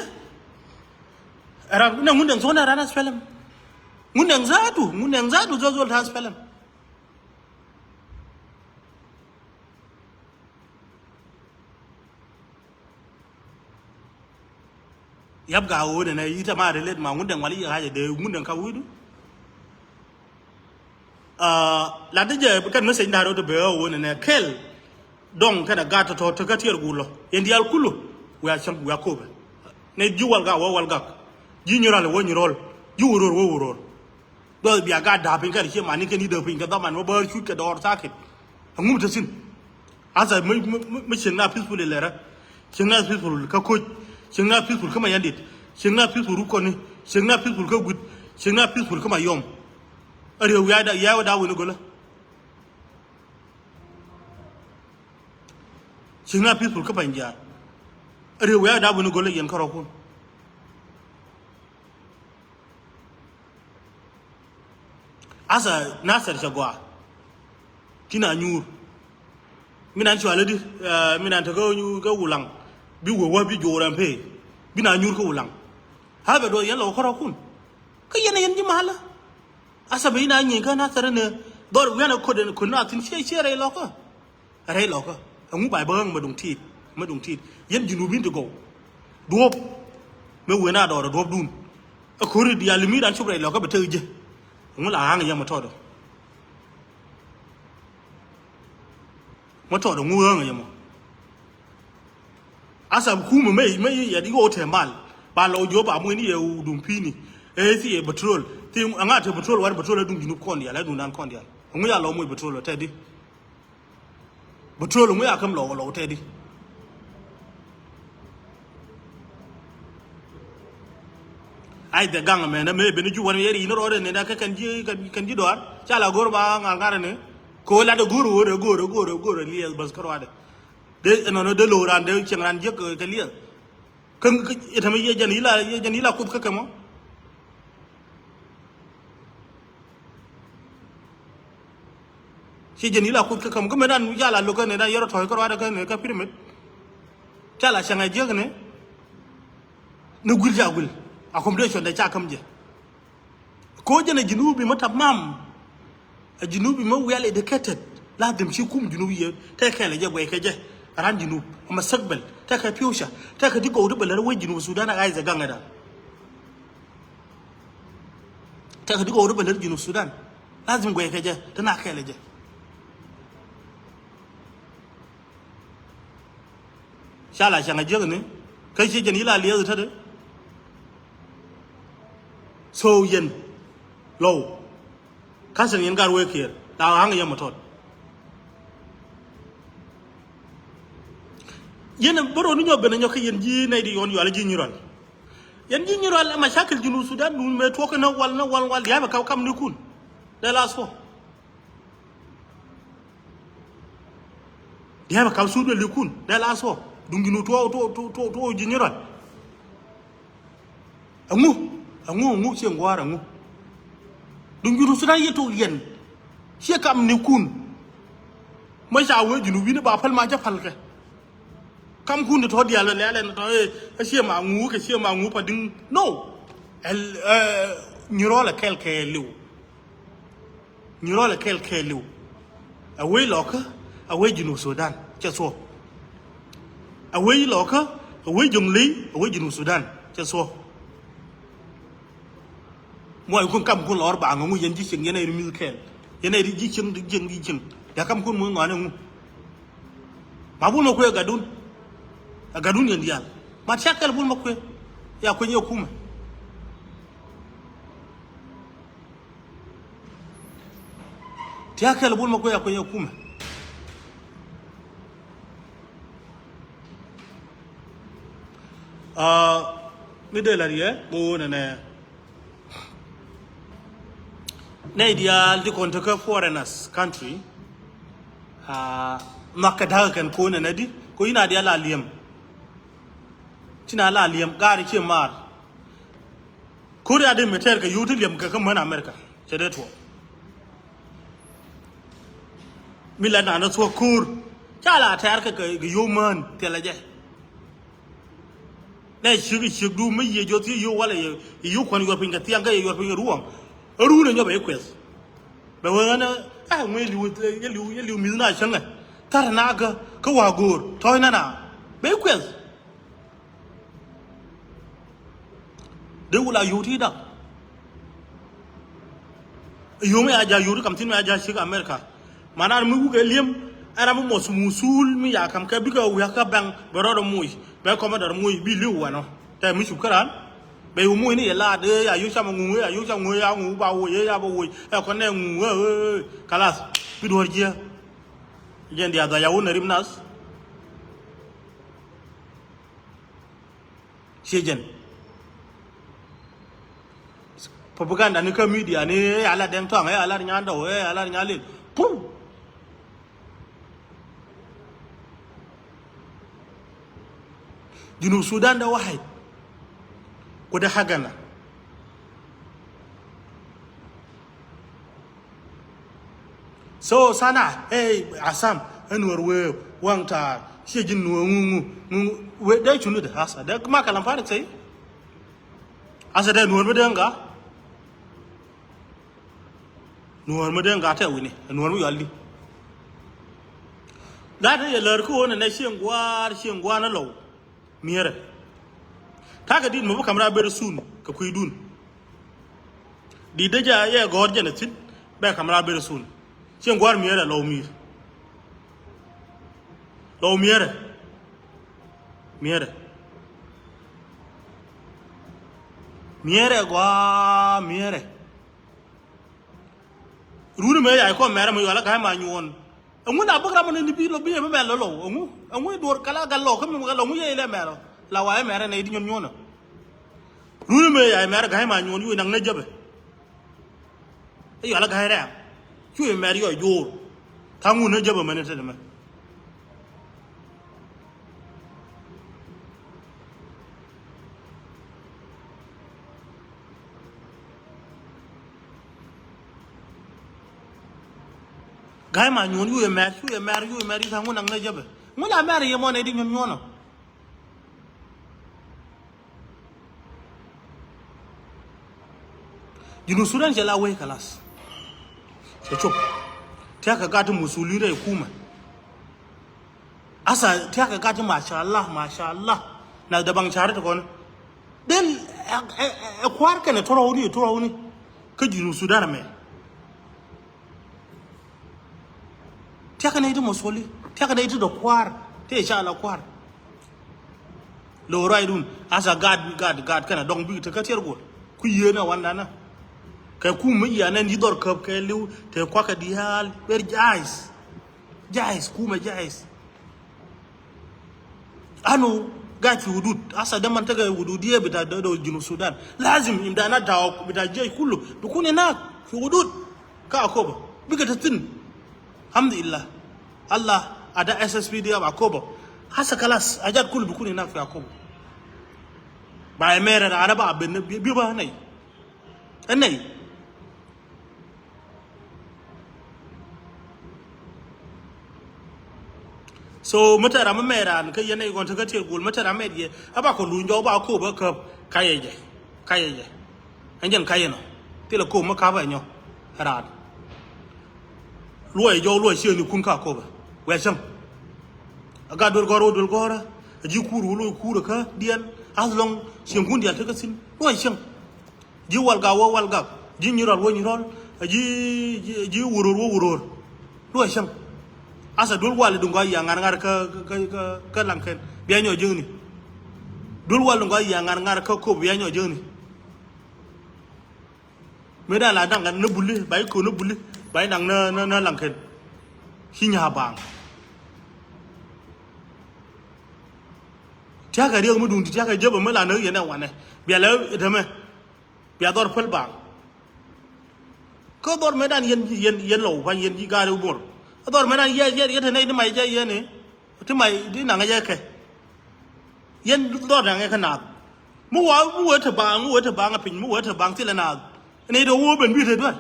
Ram, nɛ Ŋundɛŋ thuɔ̱k nɛ ran aspɛlɛm. Ŋundɛŋ zaatu, Ŋundɛŋ zaatu zol zol ta aspɛlɛm. Yap ga ɣöö nɛnɛ yi̱t ama relate ma Ŋundɛŋ wali yi̱ ɣa̱cɛ dee Ŋundɛŋ ka wi̱i̱du. Ah, lat di jɛ kɛn message da̱r ɣöö ti bee ɣöö nɛnɛ kɛl. Dɔŋ kɛnɛ gat tɔ̱tɔ̱ tekä tiɛɛr gul lɔ. Yɛn diaal kulu. Wiaa cäŋ, wiaa kopɛ. Nɛ ji̱ Walgak wä Walgak. Ji̱ Nyirɔl wä Nyirɔl. Ji̱ wä ror wä wä ror. Duɔth bia gat da̱a̱ piny kɛn ciɛ mani kɛn i̱ däk piny kɛ dhaman mä bäär cuc kɛ dɔɔr thaket. Aŋu mi te thi̱n. Asa mi, mi, mi, mi cieŋ na peaceful ilɛrä. Cieŋ na peaceful kä koc. Cieŋ na peaceful kä ma yandit. Cieŋ na peaceful rukɔni. Cieŋ na peaceful kä guit. Cieŋ na peaceful kä ma yɔm. Ɛ riɛw wiaada, wiaada wen i̱ gölä. Cieŋ na peaceful kä pany jiaar. Ɛ riɛw wiaada wen i̱ gölä yɛn kärɔkun. Asa Nasir cɛ gɔaa. Ti na nyuur. Mi nan cuali di, eh, mi nan te kä nyu-, kä Wulaŋ. Bi wä wä bi jo̱o̱r ɛn pee. Bi na nyuur kä Wulaŋ. Habɛ duɔth yɛn lɔ kärɔkun. Kä yɛn yɛn ji̱ malä. Asa bi na nyieny kä Nasir ni. Dhɔr wiɛn a kod ɛn kod na thin ciɛ ciɛ rɛy lɔkä. Rɛy lɔkä. Ɛŋu bay bä ɣäŋ mä duŋ tiit. Mä duŋ tiit. Yɛn Junubin ti gɔw. Duɔ̱ɔ̱p. Mä wen a dɔɔr duɔ̱ɔ̱pdun. Ɛ ko̱ri diaal mi ran cop rɛy lɔkä bɛ tek jɛ. Ɛŋu la ɣaŋ yɛ mä tɔɔdɔ. Mä tɔɔdɔ ŋu ɣäŋ yɛ mɔ. Asa kumɛ mä, mä yɛ di ɣɔw tɛ mal. Ba lɔ jop a muɛni yɛ duŋ pi̱i̱ni. Ɛ thi yɛ petrol. Thi ɛŋa te petrol wari petrol ɛ duŋ Junub kɔn diaal, ɛ duŋ dan kɔn diaal. Ɛŋu ya lɔ muc petrol ɔ tɛ di. Petrol ŋu ya käm lɔw lɔw tɛdi. Ay dhɛ gaŋ mɛn mɛ ben ju wan yeri ni rɔɔdɛ ni da kä kɛn ji̱, kɛn ji̱ dɔar. Ca la go̱r ba ŋa̱r ŋa̱r ni. Ko la dɛ go̱r go̱r go̱r go̱r go̱r liɛth bäth kä rɔɔdɛ. Dee ɛnɔnɔ dee lo̱w ran dee cieŋ ran jiäk kɛ liɛth. Kä, kä, i̱ tämɛ yɛ jɛn ila, yɛ jɛn ila kuth kä kɛ mɔ. Ci jɛn ila kuth kä kɛ mɔ. Kä mɛ dan ca la lo̱k kä nɛ dan yɛrɛ tɔ̱ɔ̱c kä ruaadɛ kä nɛ kä pyramid. Ca la cäŋ a jiäk nɛ. Ni guil ca guil. Accommodation dɛ ca käm jɛ. Ko jɛn a Junubi ma tamam. A Junubi ma well educated. Lazim ci kum Junubi yɛ. Tɛ kɛl jɛ guɛy kɛ jɛ. Ran Junub. Ama stakbal. Tɛ kɛ future. Tɛ kɛ di gɔw di bɛ lɛr wec Junub Sudan a ɣa̱c zɛ gaŋɛ dan. Tɛ kɛ di gɔw di bɛ lɛr Junub Sudan. Lazim guɛy kɛ jɛ. Tɛ na kɛl jɛ. Ca la cäŋ a jiäk ni kä ci jɛn yila liɛth tätdɛ. So yɛn lɔw. Ka̱sɛn yɛn gar wee kiɛɛr la ɣa̱ŋ yɛn mɛ tɔt. Yɛn bä rɔ ni nyɔ ben nyɔ kä yɛn ji̱ nɛy di yɔn yual ji̱ Nyirɔl. Yɛn ji̱ Nyirɔl ɛ ma cakil Junub Sudan dun mɛ tuɔk ni wal ni wal wal dia̱a̱ bɛ kaw kam ni kun. Dee la thuɔ. Dia̱a̱ bɛ ka̱p suut bɛ likun dee la thuɔ̱k duŋ Junub tuɔɔk tuɔɔk tuɔɔk tuɔɔk ji̱ Nyirɔl. Ɛŋu ɛŋu ɛŋu ciɛ ŋua̱a̱r ɛŋu. Duŋ Junub Sudan yɛ tok yɛn ciɛ kam ni kun. Mä ca wee Junub wi̱ni ba päl ma jɛ päl kɛ. Kam kun ti tɔ̱ diaal bɛ lɛɛlɛ ni tɔ̱ ɛ ciɛ ma ŋu kɛ ciɛ ma ŋu pa diŋ no. Ɛ Nyirɔl ɛ kɛl kɛ liw. Nyirɔl ɛ kɛl kɛɛliw. Ɛ wec lɔkä ɛ wec Junub Sudan cɛ thuɔ̱k. Ɛ wec lɔkä ɛ wec Jɔŋley ɛ wec Junub Sudan cɛ thuɔ̱k. Muɔckun kamkun lɔɔr ba ŋäŋu yɛn ji̱ cieŋ yɛn ɛ ri mi̱th kɛɛl yɛn ɛ ri ji̱ cieŋ ji̱ cieŋ ji̱ cieŋ. Dee kamkun muɔc ŋɔaani ŋu. Ma bul ma kuɛ ɛ gatdun. Ɛ gatdun yɛn diaal ma tiak kɛl bul ma kuɛ. Ya kueny yɛ kumɛ. Tiak kɛl bul ma kuɛ ya kueny yɛ kumɛ. Aa, mi dee la riɛ mi woo nɛnɛ. Nɛy diaal ti kɔn tekä foreigners country. Aa, nhɔakɛ da̱kä kɛn ko̱n ɛn adi ko̱ in a diaal a liɛm. Ci na la liɛm gaari ci maar. Ko̱r ya dee mi tɛɛr kɛ yio̱w ti liɛm kɛ kä män America cɛ dee tuɔɔk. Mi la naan thuɔ̱k ko̱r ca la tɛɛr kɛ kɛ yio̱w män thilɛ jɛ. Nɛ ciek ciek du mi yiëë jɔth yio̱w walɛ yio̱w kuan yuɔr piny kɛ thiaŋ kɛ yuɔr piny kɛ ruɔ̱ŋ. Ɛ ruun ɛ nyɔp ɛ kueth. Bɛ wee ɣän ɛ ŋuɛ liw yɛ liw yɛ liw mi̱th na cäŋɛ thar na kä kä wa̱a̱ go̱o̱r tɔ̱ɔ̱c na na bɛ kueth. Dee wul a yio̱w ti dak. Yio̱w mi a ja̱ yio̱w ti kam thi̱n mi a ja̱ ciek America. Manar mi wukɛ li̱em ɛn ram mi muɔth muthul mi ya kam kɛ bikɛ wi̱i̱ kä bɛŋ bɛ rɔɔdɛ muc bɛ kɔmɛ dɔr muc bi li̱w wanɔ. Tɛ mi cup kä raan. Bɛ yu muc ni yɛ laat, eh, ya yu cam ŋu, eh, ya yu cam ŋu, eh, ya ŋu ba woc, eh, ya ba woc, eh, kɔn nɛ ŋu, eh, eh, eh, kalas, bi duɔr jiɛ. Jɛn dia dhɔc a wun a rim nath. Ciɛ jɛn. Propaganda ni kä media ni, eh, ya la dɛŋ tɔŋ, eh, ya la nyandɔw, eh, ya la nyalil. Pum. Junub Sudan da wahid. Kuda hagana. So sana, hey, Asam, en wër wëë, waŋ taar, cie ji̱n nuɔ̱ɔ̱ŋ ŋu, ŋu, ŋu, wëë, dee cuni de, asa, dee ma kalam farik sɛy. Asa dee nuɔ̱ɔ̱r mi dee ŋa. Nuɔ̱ɔ̱r mi dee ŋa tɛ wini, nuɔ̱ɔ̱r mi yɔal di. Lat ni yɛ lär ki ɣöö nɛ nɛ cieŋ gua̱a̱r, cieŋ gua̱a̱r ni lɔw. Mi̱eerɛ. Ta̱a̱ kɛ di̱t mɛ bi ka̱m raar ber sun kɛ kui̱dun. Di̱t dee jɛ a yɛ gɔ̱r jɛn a thi̱n bɛ ka̱m raar ber sun. Cieŋ gua̱a̱r mi̱eerɛ lɔw mi̱i̱r. Lɔw mi̱eerɛ. Mi̱eerɛ. Mi̱eerɛ gua̱a̱ mi̱eerɛ. Runi mëë yac kɔn mɛrɛ mi yɔal a ga̱a̱c ma nyuɔ̱ɔ̱n. Ɛŋu na bäk ram ni bi lɔ bi yɛ mi mɛl lɔ lɔw. Ɛŋu, ɛŋu duɔr kala gal lɔ kä mi gal lɔ ŋu yɛ ilɛ mɛl lɔ. La wa yɛ mɛrɛ nɛ idi nyuɔ̱n nyuɔ̱n ɔ. Runi mëë yac mɛrɛ ga̱a̱c ma nyuɔ̱ɔ̱n yu inaŋ nɛ jäpɛ. Ɛ yɔal a ga̱a̱c rɛɛm. Cu yɛ mɛr yɔ jo̱o̱r. Tha̱a̱ŋ ŋun nɛ jäpɛ mɛn itet mɛ. Ga̱a̱c ma nyuɔ̱ɔ̱n yu yɛ mɛr, cu yɛ mɛr, yu yɛ mɛr, yu tha̱a̱ŋ ŋun naŋ nɛ jäpɛ. Ŋun a mɛr yɛ mɔ nɛ di nyuɔ̱n nyuɔ̱n ɔ. Junub Sudan cɛ la wei kalas. Cɛ cop. Tiakɛ gat musulin rɛy kumɛ. Asa tiakɛ gat mashallah, mashallah. Na dabaŋ cari ti kɔn. Den ɛ, ɛ, ɛ, ɛ kuar kɛnɛ tɔrɔwni, tɔrɔwni. Kä Junub Sudan mɛ. Tiakä nɛy ti mɔ suɔli, tiakä nɛy ti dɔ kua̱r, ti ca la kua̱r. Lo ruac dun, asa gaat bi gaat, gaat kɛnɛ dɔŋ bik te kä tiɛr guɔl. Ku yieen a wandana. Kɛ kum mi yian nɛn yi dhɔr käp kɛ liw, te kuakä diaal, ber jais. Jais, kumɛ jais. Anu gaid fi hudud. Asa de man tege hudud ye bita de, de Junub Sudan. Lazim imdana ta bita jesh kulu bikun inak fi hudud. Ka Akobo. Bika tatin. Alhamdulillah. Allah ada S S P D F Akobo. Asa kalas. Ajat kulu bikun inak fi Akobo. Ba emere ana ba ben bi, bi ba nai. Anai. So mi tɛr ram mi mɛt raan kä yɛn nɛy kɔn te kä tiɛt guul mi tɛr ram mɛt yɛ a ba kɔ luny jɔk ba kop kä käp kayɛ jɛ. Kayɛ jɛ. Ɛn jɛn kayɛ nɔ thilɛ kop mi kap ɛ nyɔ. Raan luɔc jɔk luɔc ciëŋ ni kun ka kop ɛ wɛc cäŋ. A gat duel gɔr wä duel gɔr ɛ ji̱ kuur wä luɔc kuur ɛ kä diɛn. As long ciëŋ kun dial te kä thin luɔc cäŋ. Ji̱ Walgak wä Walgak, ji̱ Nyirɔl wä Nyirɔl, ji̱, ji̱, ji̱ Wuror wä Wuror. Luɔc cäŋ. Asa duel wal i̱ duŋ gɔaa yiaŋ ŋa̱r ŋa̱r kä, kä, kä, kä Laŋkɛn. Bia nyɔ jiäkni. Duel wal i̱ duŋ gɔaa yiaŋ ŋa̱r ŋa̱r kä Kop bia nyɔ jiäkni. Mëë da̱a̱n la da̱ŋ ni buli, ba i̱ köö ni buli, ba i̱ naŋ ni, ni, ni Laŋkɛn. Ci nya̱a̱ baaŋ. Tia̱kɛ riɛk mi duŋ ti tia̱kɛ jep ɛmɛ la näk yɛn ɛ wanɛ. Bia lɛ ɛ tämɛ. Bia dhɔr päl baaŋ. Kä dhɔr mëëdan yɛn, yɛn, yɛn lɔw pa̱ny yɛn ji̱ gaari bor. Kä dhɔr mëëdan yɛn, yɛn, yɛn te nɛy ti mac jɛ yɛn i̱. Ti mac ti naŋ jɛ kɛ. Yɛn dhɔr naŋ jɛ kɛ naath. Mi wa, mi wee te baaŋ, mi wee te baaŋ a piny, mi wee te baaŋ thilɛ naath. Nɛy te wee ben bi te duer.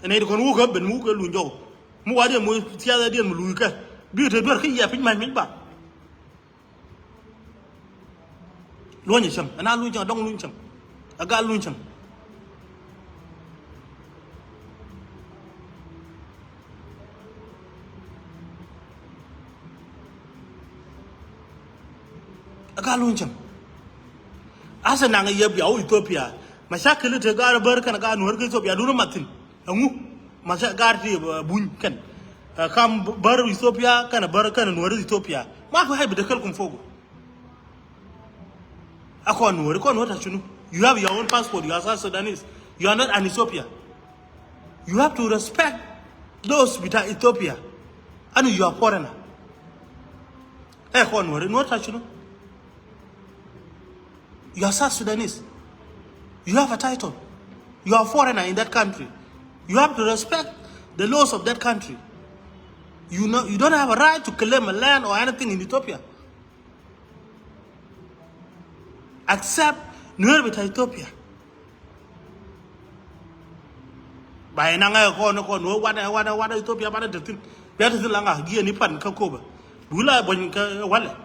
Nɛy ti kɔn wukɛ ben mi wukɛ luny jɔw. Mi wa diɛn mi thiath diɛn mi luy kɛ. Bi te duer kä yia piny mac piny ba. Luɔ̱nyɛ cäŋ, ɛn a luny cäŋ, a dɔŋ luny cäŋ. A gal luny cäŋ. A gal luny cäŋ. Asa naŋ yɛ bia wä Ethiopia. Mashakil te gar bär kɛn gar nuɔ̱r kä Ethiopia dun mat thi̱n. Ɛŋu? Masa gar ti, eh, buny kɛn. Eh, kam bär Ethiopia kɛn bär kɛn nuɔ̱r Ethiopia. Ma fi hay bi dekelkum fogo. Ɛ kɔn Nuɔri, kɔn Nuɔri ta cunu. You have your own passport, you are South Sudanese. You are not an Ethiopia. You have to respect those bita Ethiopia. And you are foreigner. Ɛ kɔn Nuɔri, Nuɔri ta cunu. You are South Sudanese. You have a title. You are foreigner in that country. You have to respect the laws of that country. You know, you don't have a right to claim a land or anything in Ethiopia. Except Nuer bita Ethiopia. Ba ina ŋa kɔn kɔn wä wan wan wan Ethiopia ban te thin. Bia te thin la ŋa giɛ ni pan ka Akobo. Bula bɔny ka wale.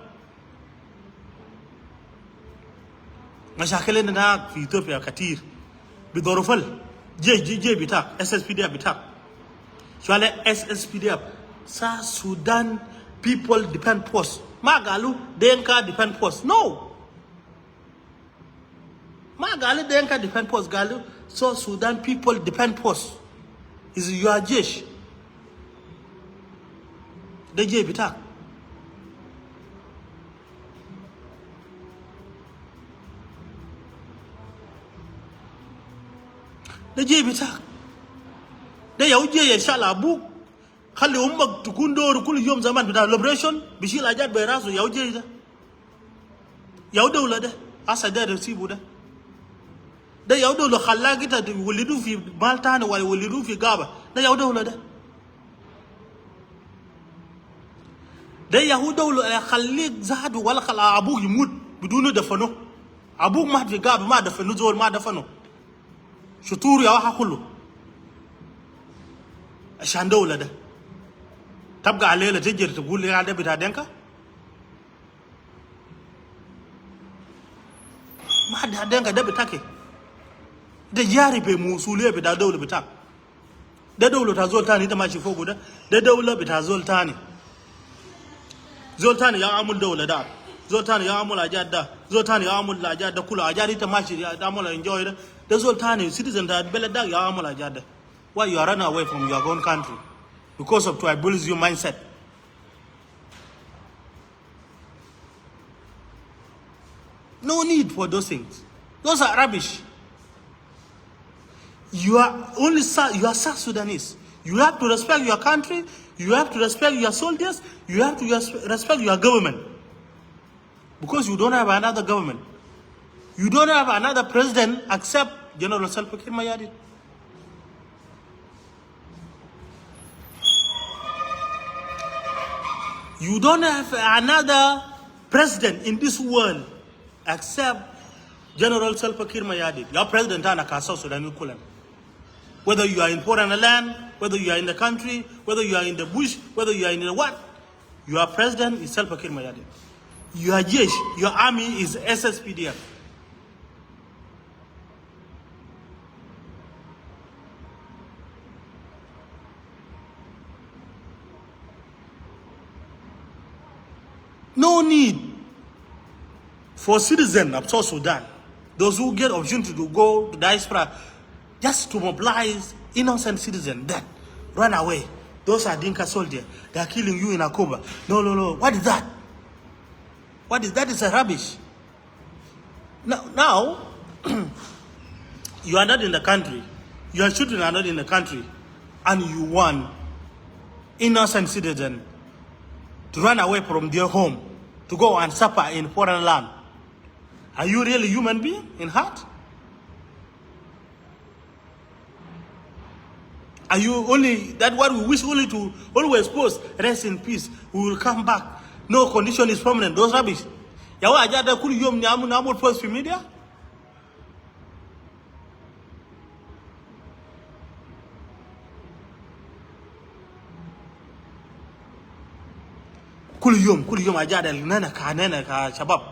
Mashakil inda fi Ethiopia katir. Bi dhorofal. Jiej, jiej, jiej bitak. S S P D F bitak. Shwale S S P D F. South Sudan People Defense Force. Ma galu Denka Defense Force. No. Ma galu Denka Defense Force, galu South Sudan People Defense Force. Is your jiej. De jiej bitak. De jiej bitak. De yau jiej ya shala abuk. Khali ummak tukun dor kul yom zaman bita liberation. Bishil ajat be rasu yau jiej da. Yau dawla da. Asa da resibu da. Da yau dawla khallak ita walidu fi mal tani wala walidu fi gaba. Da yau dawla da. Da yau dawla ya khalik zatu wala khala abuk yimut bidunu dafanu. Abuk ma fi gaba ma dafanu zol ma dafanu. Shutur ya waha kulu. Ashan dawla da. Tabga alela tijir tugul ya da bita Denka. Ma da Denka da bitake. Da jari be musuliya bita dawla bitak. Da dawla ta zol tani ita mashi fogu da. Da dawla bita zol tani. Zol tani ya amul dawla da. Zol tani ya amul ajat da. Zol tani ya amul ajat da kula ajat ita mashi ya amul enjoy da. Da zol tani citizen ta belad da ya amul ajat da. Why you are running away from your own country? Because of tribalism mindset. No need for those things. Those are rubbish. You are only Sou-, you are South Sudanese. You have to respect your country. You have to respect your soldiers. You have to res-, respect your government. Because you don't have another government. You don't have another president except General Salva Kiir Mayardit. You don't have another president in this world except General Salva Kiir Mayardit. Your president ana ka South Sudan kulan. Whether you are in foreign land, whether you are in the country, whether you are in the bush, whether you are in the what, your president is Salva Kiir Mayardit. Your jesh, your army is S S P D F. No need for citizen of South Sudan, those who get opportunity to go to diaspora, just to mobilize innocent citizen that run away. Those are Dinka soldiers. They are killing you in Akobo. No, no, no. What is that? What is that? Is a rubbish. Now, now you are not in the country. Your children are not in the country, and you want innocent citizen to run away from their home to go and suffer in foreign land. Are you really human being in heart? Are you only that what we wish only to always post, "Rest in peace, we will come back. No condition is permanent"? Those rubbish. Ya wa ajat da kul yom ni amu, ni amu post fi media. Kul yom, kul yom ajat da nana ka, nana ka shabab.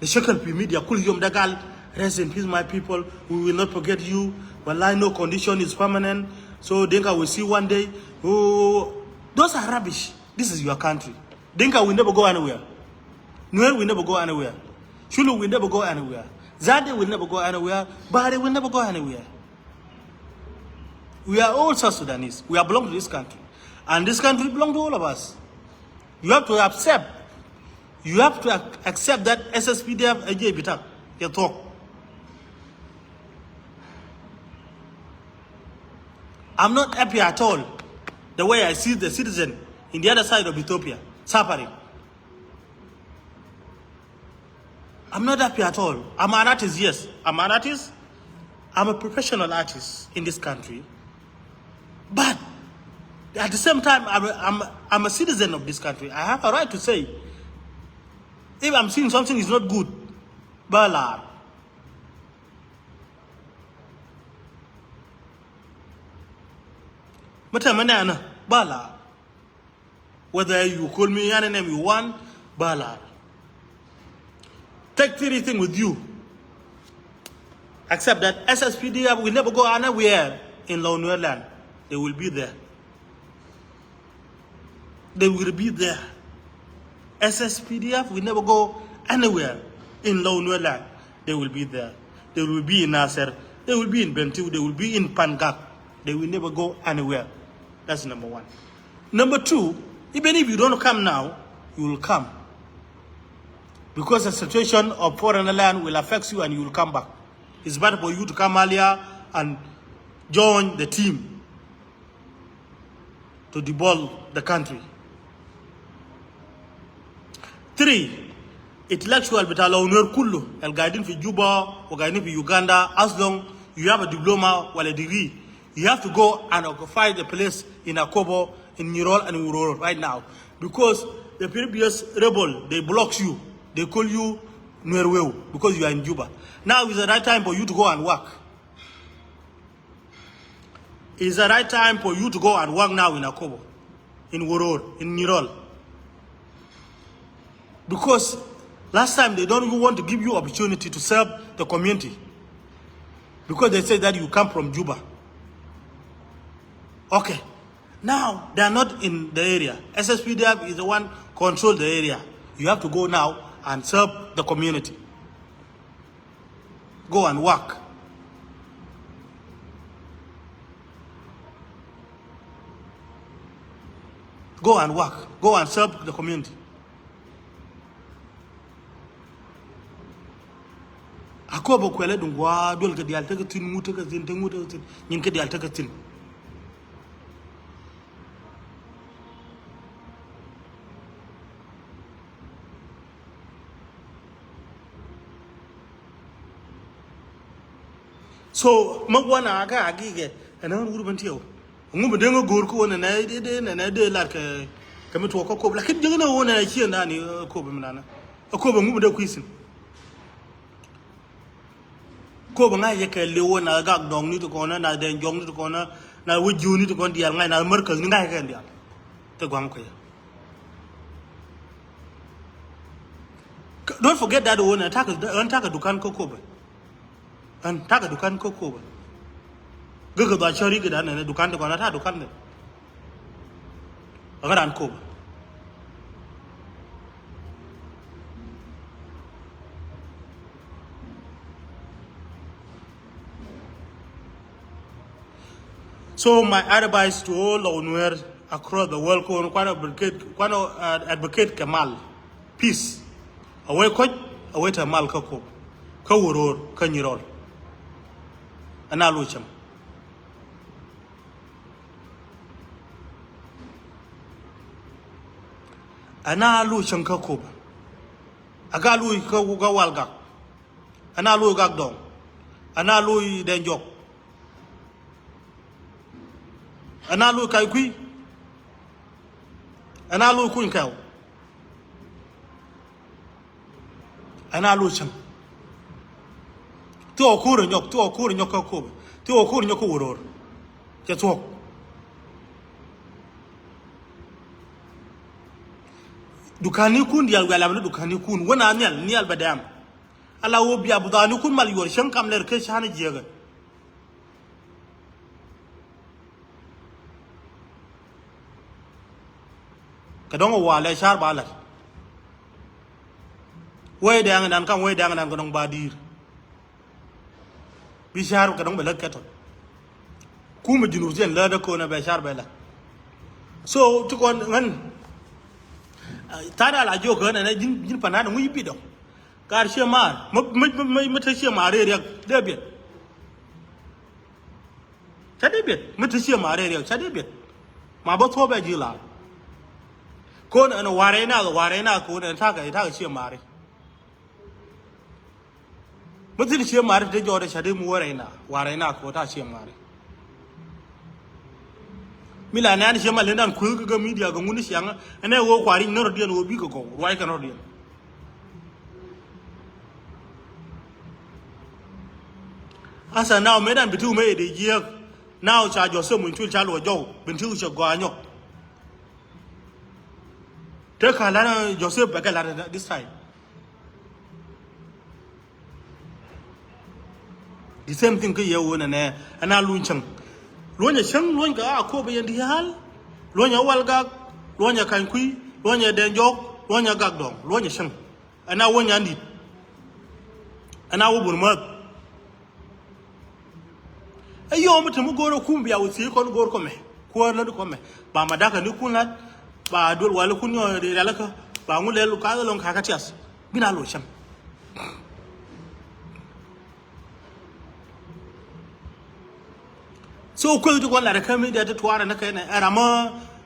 Nishakal fi media kul yom da gal, "Rest in peace, my people. We will not forget you. Wallahi, no condition is permanent. So Dinka will see one day." Oh, those are rubbish. This is your country. Dinka will never go anywhere. Nuer will never go anywhere. Shulu will never go anywhere. Zande will never go anywhere. Bahari will never go anywhere. We are all South Sudanese. We are belong to this country. And this country belong to all of us. You have to accept You have to ac-, accept that S S P D F ɛ jiɛc bi tak, cɛ thuɔ̱k. I'm not happy at all the way I see the citizen in the other side of Ethiopia suffering. I'm not happy at all. I'm an artist, yes. I'm an artist. I'm a professional artist in this country. But at the same time, I'm a, I'm, I'm a citizen of this country. I have a right to say, if I'm seeing something is not good, bä lar. Mɛ tɛmɛ nɛnɛ, bä lar. Whether you call me any name you want, bä lar. Take three things with you. Except that S S P D F will never go anywhere in Low Nuer land. They will be there. They will be there. S S P D F will never go anywhere in Low Nuer land. They will be there. They will be in Nasser. They will be in Bentiu. They will be in Pangak. They will never go anywhere. That's number one. Number two, even if you don't come now, you will come. Because the situation of foreign land will affect you and you will come back. It's better for you to come earlier and join the team to develop the country. Three, intellectual bita Low Nuer kulu, al gaidin fi Juba, wa gaidin fi Uganda, as long you have a diploma or a degree, you have to go and occupy the place in Akobo, in Nyirol and Uror right now. Because the previous rebel, they block you. They call you Nuer Weu because you are in Juba. Now is the right time for you to go and work. It's the right time for you to go and work now in Akobo, in Woror, in Nyirol. Because last time they don't even want to give you opportunity to serve the community. Because they say that you come from Juba. Okay. Now they are not in the area. S S P D F is the one control the area. You have to go now and serve the community. Go and work. Go and work. Go and serve the community. Akobo kuɛlɛ duŋ gua̱a̱ duel kɛ diaal tekɛ thi̱n, ŋut tekɛ thi̱n, te ŋut tekɛ thi̱n, nyin kɛ diaal tekɛ thi̱n. So mä gua̱n a kä a gikɛ ɛn ɣän wur ben tiɛw. Ŋu mi dee ŋä go̱o̱r kä wä nɛnɛ dee nɛnɛ dee lar kɛ kɛ mi tuɔɔk kä Akobo. Lakin jiäk ni wä nɛnɛ ciëŋdan ni Akobo mi nana. Akobo ŋu mi dee kui̱ thi̱n. Akobo ŋa̱c yɛ kɛ liw wä na Gak Dɔŋ ni ti kɔn na Dɛny Jɔk ni ti kɔn na wä jiu ni ti kɔn diaal ŋa̱c na märkäth ni ŋa̱c kɛ diaal. Te gua̱ŋ kɛ yɛ. Don't forget that wä nɛ takɛ, ɣän takɛ dukan kä Akobo. Ɣän takɛ dukan kä Akobo. Gäk kɛ dhɔa cäri kɛ dan nɛ dukan ti kɔn a takɛ dukan dɛ. Ɣän ran Akobo. So my advice to all Low Nuer across the world, kɔn kuan advocate, kuan, uh, advocate kɛ mal, peace. A wee kɔc, a wee te mal kä Akobo, kä Woror, kä Nyirol. Ana lu cäŋ. Ana lu cäŋ kä Akobo. A ga lu kä, kä Walgak. Ana lu Gak Dɔŋ. Ana lu Dɛny Jɔk. Ana lu Ka̱y Kui̱. Ana lu Kuny Kɛw. Ana lu cäŋ. Ti ɣɔw ko̱r nyɔk, ti ɣɔw ko̱r nyɔk kä Akobo. Ti ɣɔw ko̱r nyɔk kä Woror. Cɛ thuɔ̱k. Dukanikun diaal wiaa lam ni dukanikun. Wä na nhial, nhial bɛ dɛm. Ala wä bia budhanikun mal yuɔr cäŋ kam nɛr kä ca̱n jiäkɛ. Kɛ dɔ̱ŋ walɛ ca̱r ba la̱t. Wee dɛŋ nan kam wee dɛŋ nan kɛ dɔ̱ŋ ba di̱i̱r. Bi ca̱r kɛ dɔ̱ŋ bɛ lät kɛ tɔt. Kumɛ Junub thiɛn lät dee ko̱n ɛ bɛ ca̱r bɛ la̱t. So ti kɔn ɣän. Tha̱a̱ŋ a la jiök ɣän ɛn ɛ ji̱n, ji̱n pa̱n ɣän ŋuc i̱ bi̱t ɔ. Kar ciɛ maar. Mi, mi, mi, mi, mi te ciɛ maar i̱ riɛk. Dee biɛt. Ca dee biɛt. Mi te ciɛ maar i̱ riɛk. Ca dee biɛt. Ma bä thuɔ̱p ɛ ji̱ laar. Ko̱n ɛn wa̱rɛ i̱ naath, wa̱rɛ i̱ naath ko̱n ɛn ta̱kɛ, ta̱kɛ ciɛ maar i̱. Mi thi̱n cie mari te jɔɔt ɛ ca̱t i̱ mi wä rɛy na, wa rɛy na ko̱ ta̱ cie mari. Mi la nɛ̈ɛ̈n cie ma lëndan kueeth kä, kä media kɛ ŋun i̱ ciaŋä ɛn ɛ ɣöö kuaric närɔ̱diɛn ɣöö bikɛ gɔw ruac kɛn rɔ̱diɛn. Asa now mëëdan bi tiw mëë yɛ dee jiääk. Now ca Joseph Muny Cul ca luɔc jɔw bin tiw cɛ gɔaa nyɔk. Te ka la̱t Joseph bɛ kɛ la̱t this time. The same thing kä yɛ wun ɛnɛ ɛn a luny cäŋ. Luɔ̱nyɛ cäŋ, luɔ̱ny kɛ a kop yɛn diaal. Luɔ̱nyɛ Walgak, luɔ̱nyɛ Ka̱ny Kui̱, luɔ̱nyɛ Dɛn Jɔk, luɔ̱nyɛ Gak Dɔŋ, luɔ̱nyɛ cäŋ. Ɛn a wä Nyandit. Ɛn a wä Burmäth. Ɛ yɔm mi te mi go̱o̱r ɛ kum bia wä thiec kɔn go̱o̱r kɔmɛ. Kuäär lät kɔmɛ. Ba ma dakä ni kun lat. Ba duel wal kun nyɔ rialikä. Ba ŋu lɛl ka lɔŋ kakä tias. Bin a lo̱c cäŋ. So kueth ti kɔn lat ɛ kä media ti tuaarɛ ni kɛn ɛ ram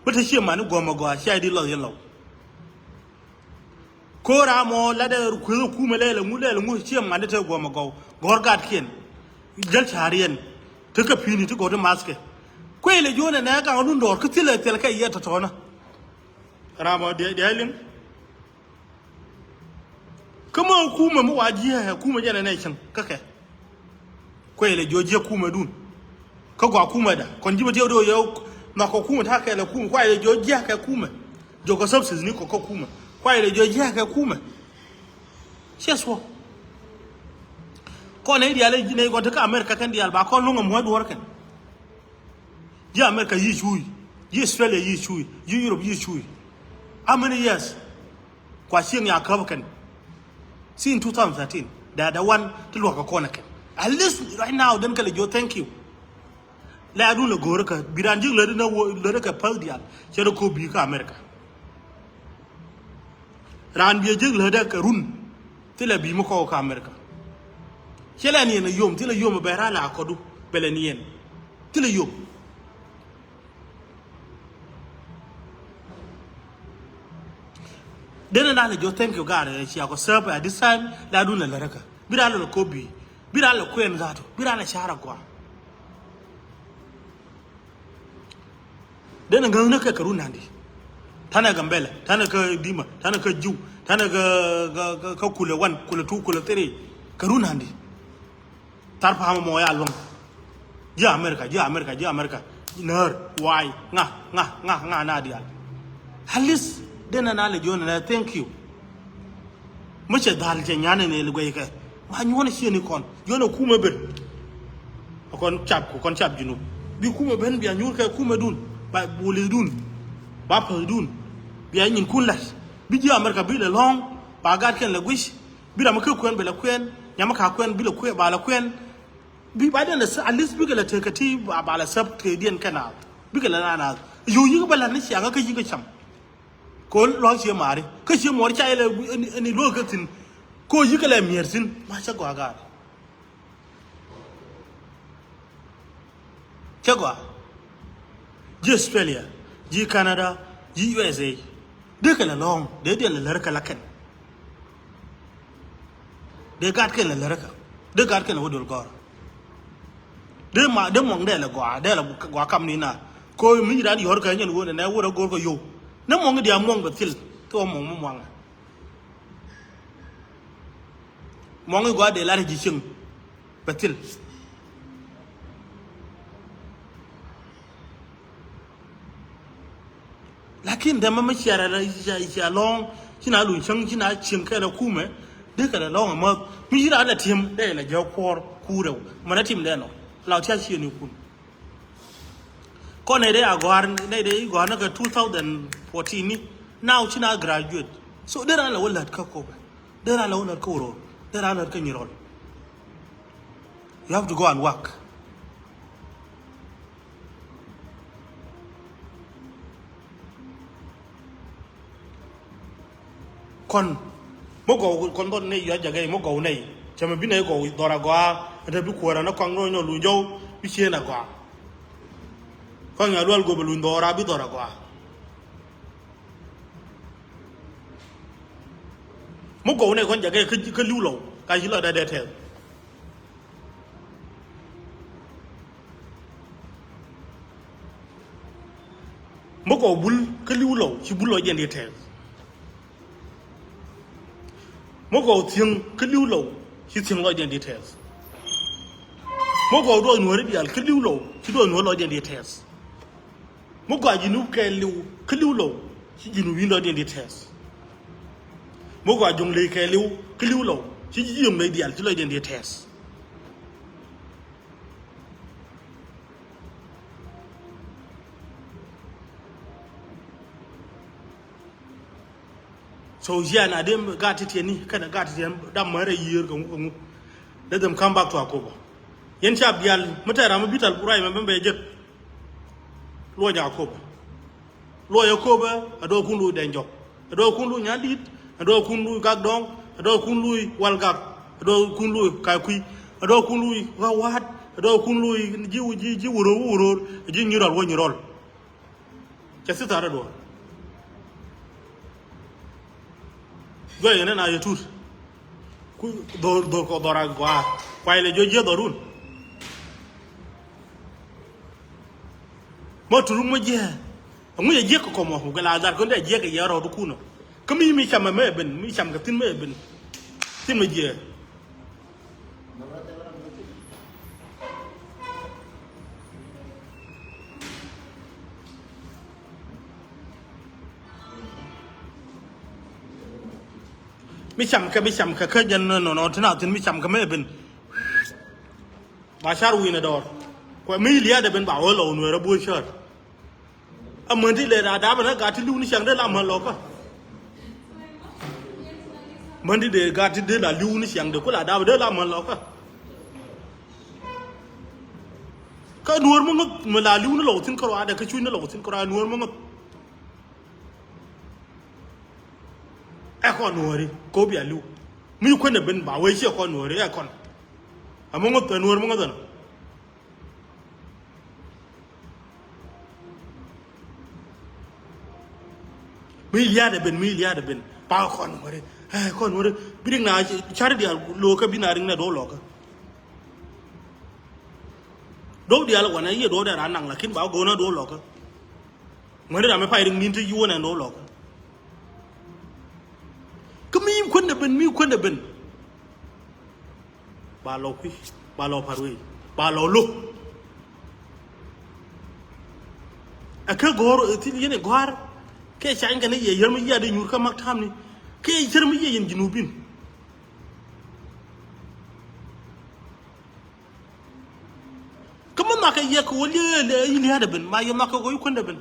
mi te cie mani guɔ̱m ɛ gɔaa cia di lɔth yɛn lɔw. Ko̱r a mɔ lat ɛ kueth ɛ kumɛ lɛl ɛ ŋu lɛl ɛ ŋu cie mani te guɔ̱m ɛ gɔw. Gɔ̱r gatkiɛn. Jäl ca̱riɛn. Tekɛ pi̱i̱ni ti gɔ̱r ti mathkɛ. Kuëël ɛ juɔ̱n ɛ nɛ gaŋ lundɔɔr kä thilɛ thilɛ kɛ yɛ tɔ̱tɔ̱nä. Ram ɔ diɛ diɛ liŋ. Kä mä kumɛ mi wa jiɛ ɛ kumɛ jɛn ɛ nɛ cäŋ kä kɛ. Kuay lɛ jiɔ jiɛ kumɛ dun. Kä gɔaa kumɛ da kɔn ji̱ bä tiɛw di ɣöö yɛ nhɔk kɛ kumɛ ta̱a̱ kɛɛl ɛ kumɛ kuay lɛ jiɔ jiɛ kɛ kumɛ. Jiɔ kɛ subsidies ni kɔ kä kumɛ kuay lɛ jiɔ jiɛ kɛ kumɛ. Ciɛ suɔ. Kɔn nɛy diaal ɛ ji̱ nɛy kɔn te kä America kɛn diaal ba kɔn luŋ ɛ muɔ̱ɔ̱c duɔ̱ɔ̱r kɛn. Ji̱ America yi̱ cuuc, ji̱ Australia yi̱ cuuc, ji̱ Europe yi̱ cuuc. How many years? Kua cieŋ ya käp kɛn. Since two thousand thirteen, they are the one ti luɔk kɛ kɔn kɛn. At least right now den kɛ lɛ jiɔ thank you. Lɛ adun lɛ go̱o̱rä kä bi raan ji̱ lätdä na wä lätdä kɛ päth diaal cɛ rɛ ko̱p bi̱i̱ kä America. Raan biɛ jiäk lätdä kɛ run. Thilɛ bi̱i̱ mi kɔk kä America. Cɛ lɛ niɛn a yom, thilɛ yom a bɛ ralɛ a kɔdu bɛ lɛ niɛn. Thilɛ yom. Denɛ dan lɛ jiɔ thank you God ɛ cia kɔ serve at this time. La dun lɛ lärä kä bi ralɛ lɛ ko̱ bi̱i̱ bi ralɛ kuɛn ga̱a̱t bi ralɛ ca̱r a gɔaa. Denɛ ŋäth ni kɛ kɛ run nandi. Tanɛ Gambɛlɛ, tanɛ kä Dima, tanɛ kä Jiw, tanɛ kä, kä, kä, kä kulɛ wan, kulɛ tu, kulɛ thiri. Kɛ run nandi. Thar pa̱a̱m mɔ ya luäŋ. Ji̱ America, ji̱ America, ji̱ America. Näär, waay, ŋa, ŋa, ŋa, ŋa na diaal. At least denɛ na lɛ jiɔn nɛ thank you. Mi cɛ dhal cɛ nyan ni lɛ guɛy kɛ ma nyuɔn ciɛ ni kɔn jiɔn a kumɛ ben. A kɔn cap ku kɔn cap Junub bi kumɛ ben bia nyuur kɛ kumɛ dun ba bulis dun ba päth dun bia nyin kun lat bi ji̱ America bi lɛ lɔ̱ŋ ba gat kɛn lɛ guic bi ram kä kuɛn bɛ lɛ kuɛn nyam kä kuɛn bi lɛ kuɛn ba lɛ kuɛn bi ba den lɛ at least bi kɛ lɛ tekɛ ti ba lɛ sɛp kɛ diɛn kɛ naath bi kɛ lɛ na naath yo̱o̱ yik bɛ lat ni ciaŋä kä yik kä cam. Ko lua̱k cie mari kä cie muɔr ca ilɛ ɛn iluäk kä thi̱n. Ko yi̱k ilɛ mier thi̱n ma cä gɔaa gaat. Cä gɔaa. Ji̱ Australia, ji̱ Canada, ji̱ U S A. Dee kɛ lɛ lɔ̱ŋ dee diɛn lɛ lär kɛ la kɛn. Dee gat kɛn lɛ lär kɛ dee gat kɛn lɛ wä dol gɔr. Dee ma dee muɔŋ dee lɛ gɔaa dee lɛ gɔaa kam ni na. Ko mi ran yɔr kɛ nyɛn wä nɛ wä rɛ gor kɛ yow. Ni muɔŋ dia muɔŋ bɛ thil. Thil muɔŋ mi muɔŋ. Muɔŋ i gɔaa dee lar ji̱ cieŋ bɛ thil. Lakin dɛmɛ mi cia rɛl cia lɔ̱ŋ ci na luny cäŋ ci na cieŋ kɛl ɛ kumɛ. Dee kɛl ɛ lɔ̱ŋ ɛmɔ mi ci na lɛ tim dee lɛ jɛ kuɔr kuurɛ mɛn ɛ tim dee nɔ la tia cie ni kun. Kɔn nɛy dee a gɔ̱a̱r nɛy dee i̱ gɔ̱a̱r ni kɛ two thousand fourteen ni now ci na graduate. So dee ran lɛ wä lät kä kopɛ dee ran lɛ wä lät kä wä rɔl dee ran lät kä nyi rɔl. You have to go and work. Kɔn mi gɔw kɔn dhɔr nɛy yɔc jagɛ mi gɔw nɛy. Cɛ mi bi nɛy gɔw dhɔr agɔaa. Ɛn te bi kuäär an a kɔaŋ nɔ nyɔ luny jɔw bi cien agɔaa. Kɔaŋ ya lual gop a luny dhɔr a bi dhɔr agɔaa. Mi gɔw nɛy kɔn jagɛ kä, kä li̱w lɔw ka ci lɔcdɛ dee tɛth. Mi gɔw bul kä li̱w lɔw ci bul lɔcdiɛn dee tɛth. Mi gɔw thiäŋ kä li̱w lɔw ci thiäŋ lɔcdiɛn dee tɛth. Mi gɔw duɔth nuääri diaal kä li̱w lɔw ci duɔth nuääri lɔcdiɛn dee tɛth. Mi gɔaa Junub kɛɛliw kä li̱w lɔw ci Junub in lɔcdiɛn dee tɛth. Mi gɔaa Jɔŋley kɛɛliw kä li̱w lɔw ci Jɔŋley diaal ci lɔcdiɛn dee tɛth. So jian a dem gat ti tiɛni kɛnɛ gat ti tiɛn dam mɛ rɛ yiër kɛ ŋu kɛ ŋu. Let them come back to Akobo. Yɛn ca bial mi tɛɛr ram mi bital kuray mɛ bɛ bɛ jek. Luɔc Akobo. Luɔc Akobo a dɔɔkun luy Dɛny Jɔk. A dɔɔkun luy Nyandit. A dɔɔkun luy Gak Dɔŋ. A dɔɔkun luy Wal Gak. A dɔɔkun luy Kakui̱. A dɔɔkun luy Ɣawaat. A dɔɔkun luy ji̱ ji̱ ji̱ Wuror Wuror ji̱ Nyirɔl wä Nyirɔl. Cɛ thitharä duɔ̱ɔ̱r. Juɔc yɛn ɛn a yɛ tut. Ku dhor dhor kɔ dhɔr a gɔaa. Kuay lɛ jiɔ jiɛ dhɔrun. Mɔ turuk mɔ jiɛ. Ɛŋu yɛ jiɛ kɛ kɔmɔ kɛ la dhar kɔn dee jiɛ kɛ yɛ rɔɔdu kunɔ. Kä mi mi cam mɛ ben mi cam kɛ thin mɛ ben. Thin mɛ jiɛ. Mi cam kɛ mi cam kɛ kä jɛn nɔ nɔ ti na thin mi cam kɛ mɛ ben. Ba car wi̱i̱n ɛ dɔɔr kuɛ mi liaat ɛ ben ba wä lɔ wun wɛrɛ buɔ cär. A män ti dee la dap ni gat ti li̱w ni ciaŋ dee la män lɔkä. Män ti dee gat ti dee la li̱w ni ciaŋ dee ku la dap dee la män lɔkä. Kä nuɔ̱ɔ̱r mi ŋäk mi la li̱w ni lɔk thi̱n kärɔa dee kä cuc ni lɔk thi̱n kärɔa nuɔ̱ɔ̱r mi ŋäk. Ɛ kɔn nuɔ̱ɔ̱ri kɛ wä bia li̱w mi kuenɛ ben ba wee ciɛ kɔn nuɔ̱ɔ̱ri ɛ kɔn. Ɛ mi ŋäk ɛ nuɔ̱ɔ̱r mi ŋäk ɛn. Mi liaat ɛ ben mi liaat ɛ ben pa kɔn wɛrɛ ɛ kɔn wɛrɛ. Bi rik na cari dial lokä bi na rik na doo lɔkä. Doo dial wanɛ yɛ doo dɛ ran naŋ lakin ba go̱o̱n a doo lɔkä. Ŋuɛni ram mi pay rik nin ti yuɔn ɛ doo lɔkä. Kä mi kuän ɛ ben mi kuän ɛ ben. Ba lɔ kui̱ ba lɔ pa̱r wei ba lɔ lo̱k. Ɛ kä gɔ̱r ɛ thil yɛn ɛ gɔ̱a̱r. Kɛ cany kɛn ɛ yɛ yär mi yiaat ɛ nyuur kä mak ta̱a̱mni kɛ yɛ cär mi yiaat yɛn Junubin. Kä mi nhɔakɛ yɛ kɛ wä liaat ɛ ben ma yɛ nhɔakɛ kɛ wä kuändɛ ben.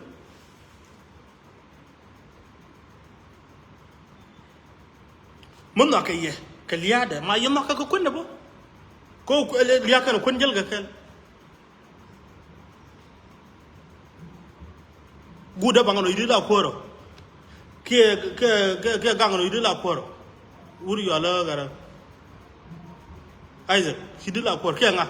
Mi nhɔakɛ yɛ kɛ lia̱a̱dɛ ma yɛ nhɔakɛ kɛ kuändɛ bä. Kɛ lia̱a̱ kɛn kuän jäl kɛ kɛl. Guudä baŋ nɔ i̱ di la kuäärä. Kiɛ kiɛ kiɛ kiɛ gaŋ nɔ i̱ di la kuäärä. Wur yɔalä gɛrä. Isaac ci di la kuäär kiɛ ŋa.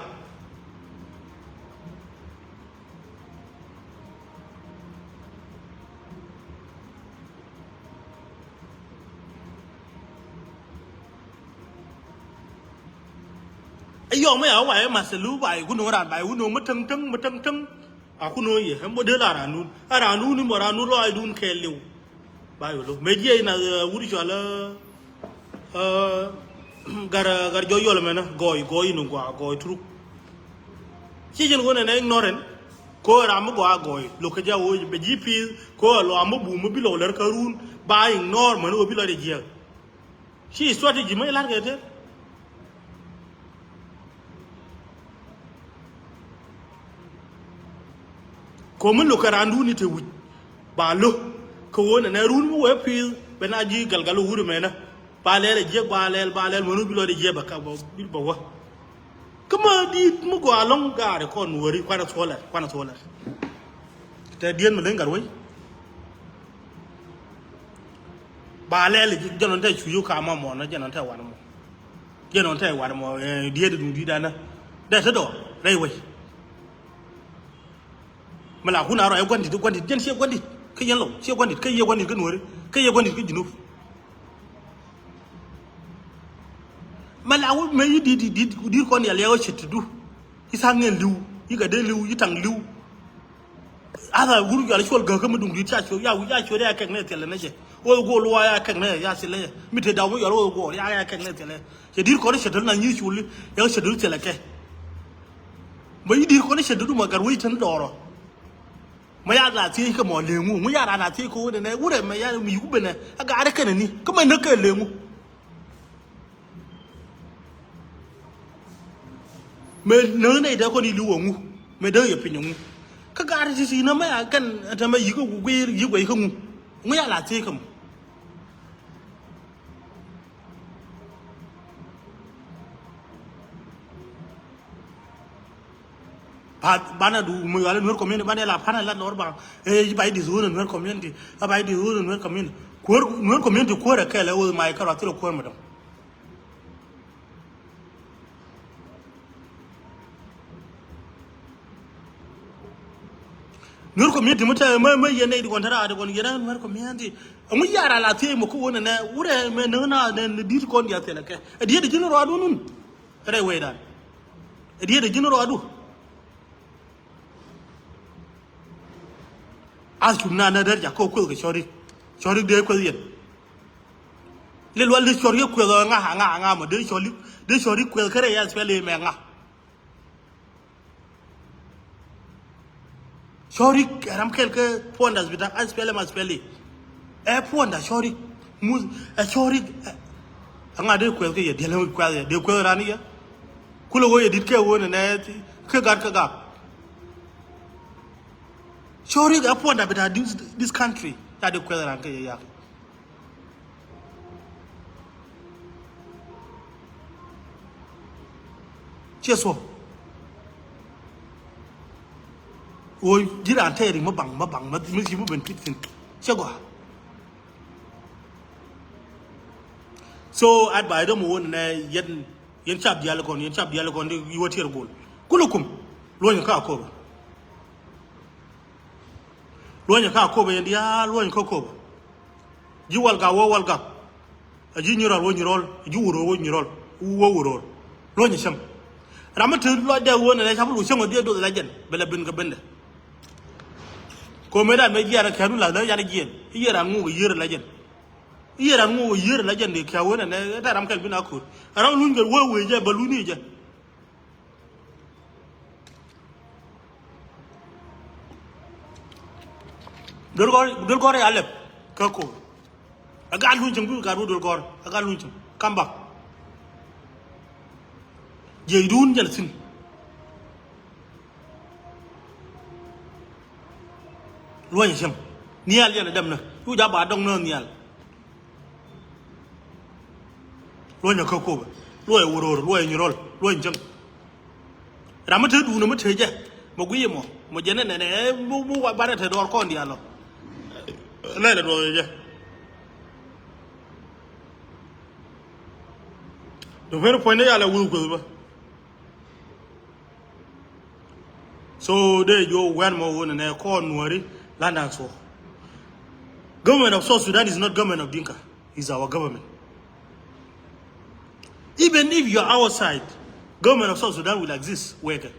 Ɛ yɔm ɛ a wa̱a̱ ɛ ma̱th ɛ lu ba yɛ wun ɛ ran ba yɛ wun ɛ mi täŋ täŋ mi täŋ täŋ. A kun ɣöö yɛ ɛn bä dee la raandun a raandun ni mɔ raandun lɔaacdun kɛɛliw. Ba yɛ lo̱ mëë jiɛc na wut cɔal ɛ gar gar jɔc yɔl ɛmɛnä gɔɔy gɔɔy ni gua̱a̱ gɔɔy turuk. Ci jɛn ɣöö nɛn ɛ ignorant. Kɛ ɣöö ram mi gɔaa gɔɔy lo̱k kɛ ja̱ ɣöö bɛ ji̱ pi̱i̱th kɛ ɣöö lɔam mi bum mi bi lɔk lär kä run ba ignore mäni ɣöö bi lɔcdɛ jiääk. Ci strategy mi lar kɛ tëë. Ko̱mi lo̱k kɛ raandun ni te wi̱c ba lo̱ kɛ ɣöö nɛnɛ run mi wee pi̱i̱th ben a ji̱ galgal wuri mɛnä. Ba lɛl a jiɛk ba lɛl ba lɛl mänu bi lɔcdɛ jiɛk bɛ ka bɛ wä. Kä ma di̱i̱t mi gɔaa lɔ̱ŋ gaari kɔn wääri kuanɛ thuɔlɛ kuanɛ thuɔlɛ. Tɛ dieen mi leny gat wec. Ba lɛl jɛ nɔn tɛ cu yuk ka ma mɔ na jɛ nɔn tɛ wan mɔ. Jɛ nɔn tɛ wan mɔ, eh, diet duŋ diet ana. Dɛ tɛ dɔ rɛy wec. Mɛ la kun a rɔ ɛ guandit, guandit, jɛn ciɛ guandit. Kä yɛn lɔ ciɛ guandit, kä yɛ guandit kä nuɔri, kä yɛ guandit kä junub. Mɛ la wut mɛ yi dit, dit, dit, dit kɔn yal yɛ wä cet ti du. Yi thaŋ ŋɛn li̱w, yi kɛ dee li̱w, yi taŋ li̱w. Atha wur yal cuɔl gäkä mi duŋ dit ca cuɔl, ya, ya cuɔl ya kɛk nɛ thilɛ nɛ jɛ. Wä guɔl wa ya kɛk nɛ ya thilɛ jɛ. Mi te daw mi yal wä guɔl ya, ya kɛk nɛ thilɛ. Cɛ dit kɔn cɛ dul na nyi cuɔl, ya cɛ dul thilɛ kɛ. Mɛ yi dit kɔn cɛ dul ma gar wä yi tɛn dɔɔrɔ. Mɛ ya la thiec kɛ mɔ leŋu, ŋu ya ra la thiec kɛ wä nɛ nɛ, wurɛ mɛ ya mi yuk benɛ, a gaarɛ kɛnɛ ni, kä mɛ nä kɛ leŋu. Mëë näk nɛy dee kɔn i̱ li̱w ɛŋu, mëë dee yɛ piny ɛŋu. Kä gaat ti ti nä mɛ a kɛn ɛn tɛmɛ yi̱k ɛ guiir yi̱k wɛy kä ŋu. Ŋu ya la thiec kä mɔ. Ba, banɛ du mi yuali Nuer community, banɛ la panɛ la lɔr ba. Eh, ba yi disown Nuer community, ba yi disown Nuer community. Kuäär, Nuer community kuäär ɛ kɛl ɛ wä ma yi kɛ rɔ thil kuäär mi dɔm. Nuer community mi te mɛ, mɛ yɛn nɛy di kɔn te raar di kɔn yɛn Nuer community. Ɛŋu yara la thiec mɛ kä wä nɛ nɛ wurɛ mɛ näk na nɛ ni di̱t kɔn diath thilɛ kɛ. Ɛ diet di ji̱n rɔadu nun. Rɛy wecdan. Ɛ diet di ji̱n rɔadu. Ath cum na nɛ der jak kä kueth kɛ cɔrik. Cɔrik dee kueth yɛn. Lil wal dee cɔrik kueth ɔ ŋa ŋa ŋa mɔ dee cɔrik, dee cɔrik kueth kärɛ yɛ S P L A mɛ ŋa. Cɔrik ɛ ram kɛl kä puɔnda bita S P L M S P L A. Ɛ puɔnda cɔrik muth ɛ cɔrik. Ɛ ŋa dee kueth kä yɛ diɛl ɛ kueth yɛ dee kueth ran yɛ. Kulɛ wä yɛ dit kɛ wä nɛ nɛ kä gat kä gap. Cɔrik ɛ puɔnda bita this, this country. Ya dee kueth ran kɛ yɛ yak. Ciɛ thuɔ̱k. Ɣöö ji̱ raan tɛɛri mi baŋ mi baŋ mi ci mi ben pit thi̱n. Ciɛ gɔaa. So advice däm wä nɛ yɛn, yɛn cap diaal kɔn, yɛn cap diaal kɔn di wä tiɛɛr gol. Kulukum luɔ̱ny kä Akobo. Luɔ̱nyɛ kä Akobo yɛn diaal luɔ̱nyɛ kä Akobo. Ji̱ Walgak wä Walgak. A ji̱ Nyirɔl wä Nyirɔl. A ji̱ Wuror wä Nyirɔl. Wä Wuror. Luɔ̱nyɛ cäŋ. Ram mi te lɔcdɛ wä nɛ lɛ cap lu cäŋ wä diɛ doth lɛ jɛn bɛ lɛ ben kɛ bendɛ. Ko̱mɛ dan mɛ jiɛɛr kɛn wä la lɛ yan jiɛn. I̱ yɛ ran ŋuk i̱ yiër lɛ jɛn. I̱ yɛ ran ŋuk i̱ yiër lɛ jɛn di kɛ wä nɛ nɛ tɛ ram kɛl bin a ko̱r. Ram luny kɛ wä wee jɛ bɛ luny ni jɛ. Duel gɔr, duel gɔr ya lɛp kä Akobo. A gat luny cieŋ bi gat wä duel gɔr a gat luny cieŋ. Come back. Jiɛc duun jɛn thi̱n. Luɔ̱ny cieŋ nhial jɛn a däm nä cu ja̱ ba dɔŋ nä nhial. Luɔ̱ny a kä Akobo, luɔ̱ny a Wuror, luɔ̱ny a Nyirɔl, luɔ̱ny cäŋ. Ram mi te duun mi te jɛ mɛ guiy mɔ mɔ jɛ nɛ nɛ nɛ mɔ mɔ wa banɛ te dɔɔr kɔn diaal lɔ. Lɛ lɛ duɔth jɛ. Dɔ pen puɔ̱ny ni yal a wuth kueth bä. So dee juɔk wɛn mɔ wun nɛ kɔn Nuäri London so. Government of South Sudan is not government of Dinka. Is our government. Even if you are outside, government of South Sudan will exist. Wekɛ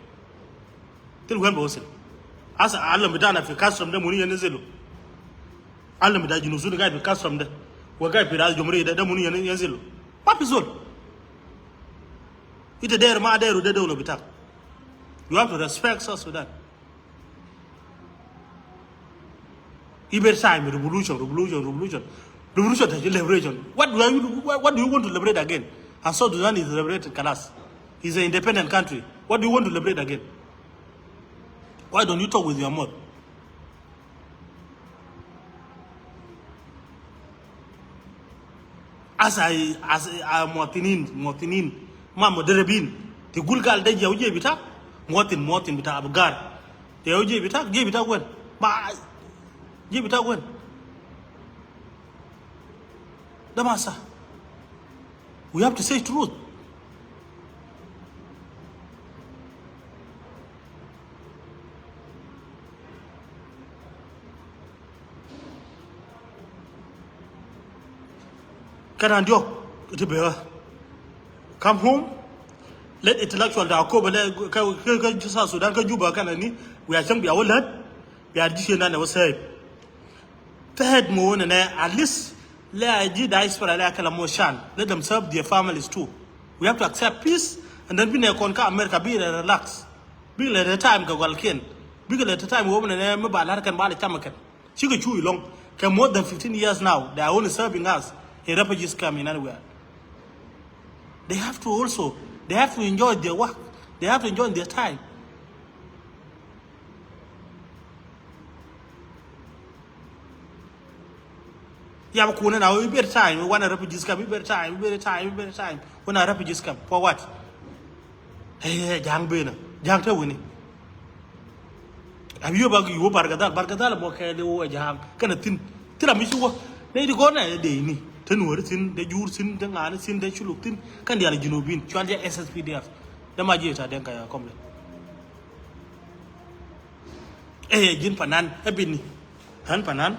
thil wɛn bɛ wä sin. As alam bitana fi custom de muni yɛn zilu. Alam bita Junub Sudan gaid fi custom de. Wa gaid fi ras jumhuriya de, de muni yɛn zilu. Ma fi zol. Ita der ma deru de dawla bitak. You have to respect South Sudan. Every time revolution, revolution, revolution. Revolution is liberation. What do you, what, what do you want to liberate again? And South Sudan is liberated, kalas. It's an independent country. What do you want to liberate again? Why don't you talk with your mouth? As I, as I, muwatinin, muwatinin, ma mudarribin. Ti gul gal de jaw jieb bita, muwatin, muwatin bita Abu Gar. Jaw jieb bita, jieb bita wen? Ma jieb bita wen? Dä masa. We have to say truth. Kɛn an diɔk ti bɛ ɣä. Come home. Let intellectual da kobɛ lɛ kä, kä, kä South Sudan kä Juba kɛn ani. We are cäŋ bia wä lät. Bia di cien dan ɛ wä sɛɛp. Third mo nɛ nɛ at least lɛ a di diaspora lɛ a kɛlɛ mo can. Let them serve their families too. We have to accept peace and then bi nɛ kɔn kä America bi lɛ relax. Bi lɛ tɛ time kɛ gɔlkiɛn. Bi lɛ tɛ time wä nɛ nɛ mi ba lar kɛn ba lɛ cam kɛn. Cikɛ cu ilɔŋ kɛ more than fifteen years now. They are only serving us in refugees camp in anywhere. They have to also, they have to enjoy their work. They have to enjoy their time. Yam kunɛ na iber time wan a refugees camp, iber time, iber time, iber time wan a refugees camp. For what? Hey, ja̱a̱ŋ benä ja̱a̱ŋ te wini. Abi yo̱ bak yo̱ Bargadal, Bargadal mɔ kɛ de wä ja̱a̱ŋ kɛnɛ thin. Thil ami ci wä ne di gɔnɛ de ini te nuɔri thin, de jur thin, de ŋani thin, de culuk thin. Kɛn dial Junubin cual jɛ S S P D F. De ma jiɛ ta den ka ya kɔmle. Ɛ ji̱n panan ɛ bini ɣän panan.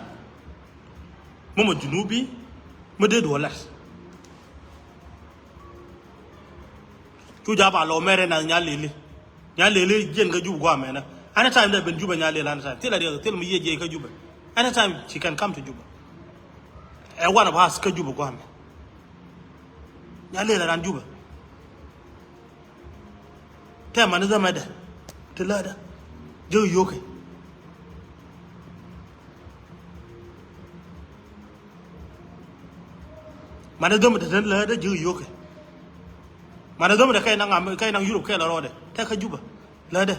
Mɔmɔ Junubi mi dee duɔlat. Cu jaa ba lɔ mɛrɛ na Nyalili. Nyalili jiɛn kä Jub guamɛnä. Anytime dee ben Jubɛ Nyalili anytime. Thil a riɛk thil mi yiëë jiɛc kä Jubɛ. Anytime she can come to Juba. Ɛ one of us kä Jubɛ guamɛ. Nyalili ran Jubɛ. Tɛ mani dhämɛ dɛ ti lädä ji̱ yio̱kɛ. Mani dhämɛ dɛ ti lädä ji̱ yio̱kɛ. Mani dhämɛ dɛ kɛy naŋ am kɛy naŋ Europe kɛy la rɔɔdɛ tɛ kä Juba lädä.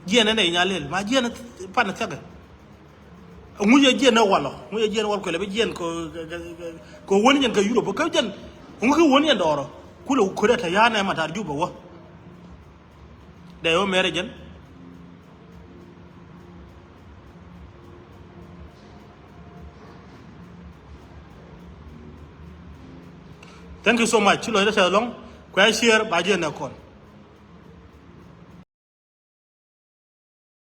Jiɛn ɛn ɛ Nyalil ma jiɛn pan thiakɛ. Ŋuc ɛ jiɛn ɛ walɔ, ŋuc ɛ jiɛn wal kuɛlɛ bi jiɛn kɛ, kɛ, kɛ, kɛ wän jiɛn kɛ Europe kä jiɛn. Ŋuc kɛ wän jiɛn dɔɔrɔ kulɛ kuɛdɛ tɛ ya̱a̱n ɛ matar Juba wä. Dɛ yɔ mɛrɛ jiɛn. Thank you so much. Ci lɔcdä tɛth lɔŋ kuɛ share ba jiɛn ɛ kɔn.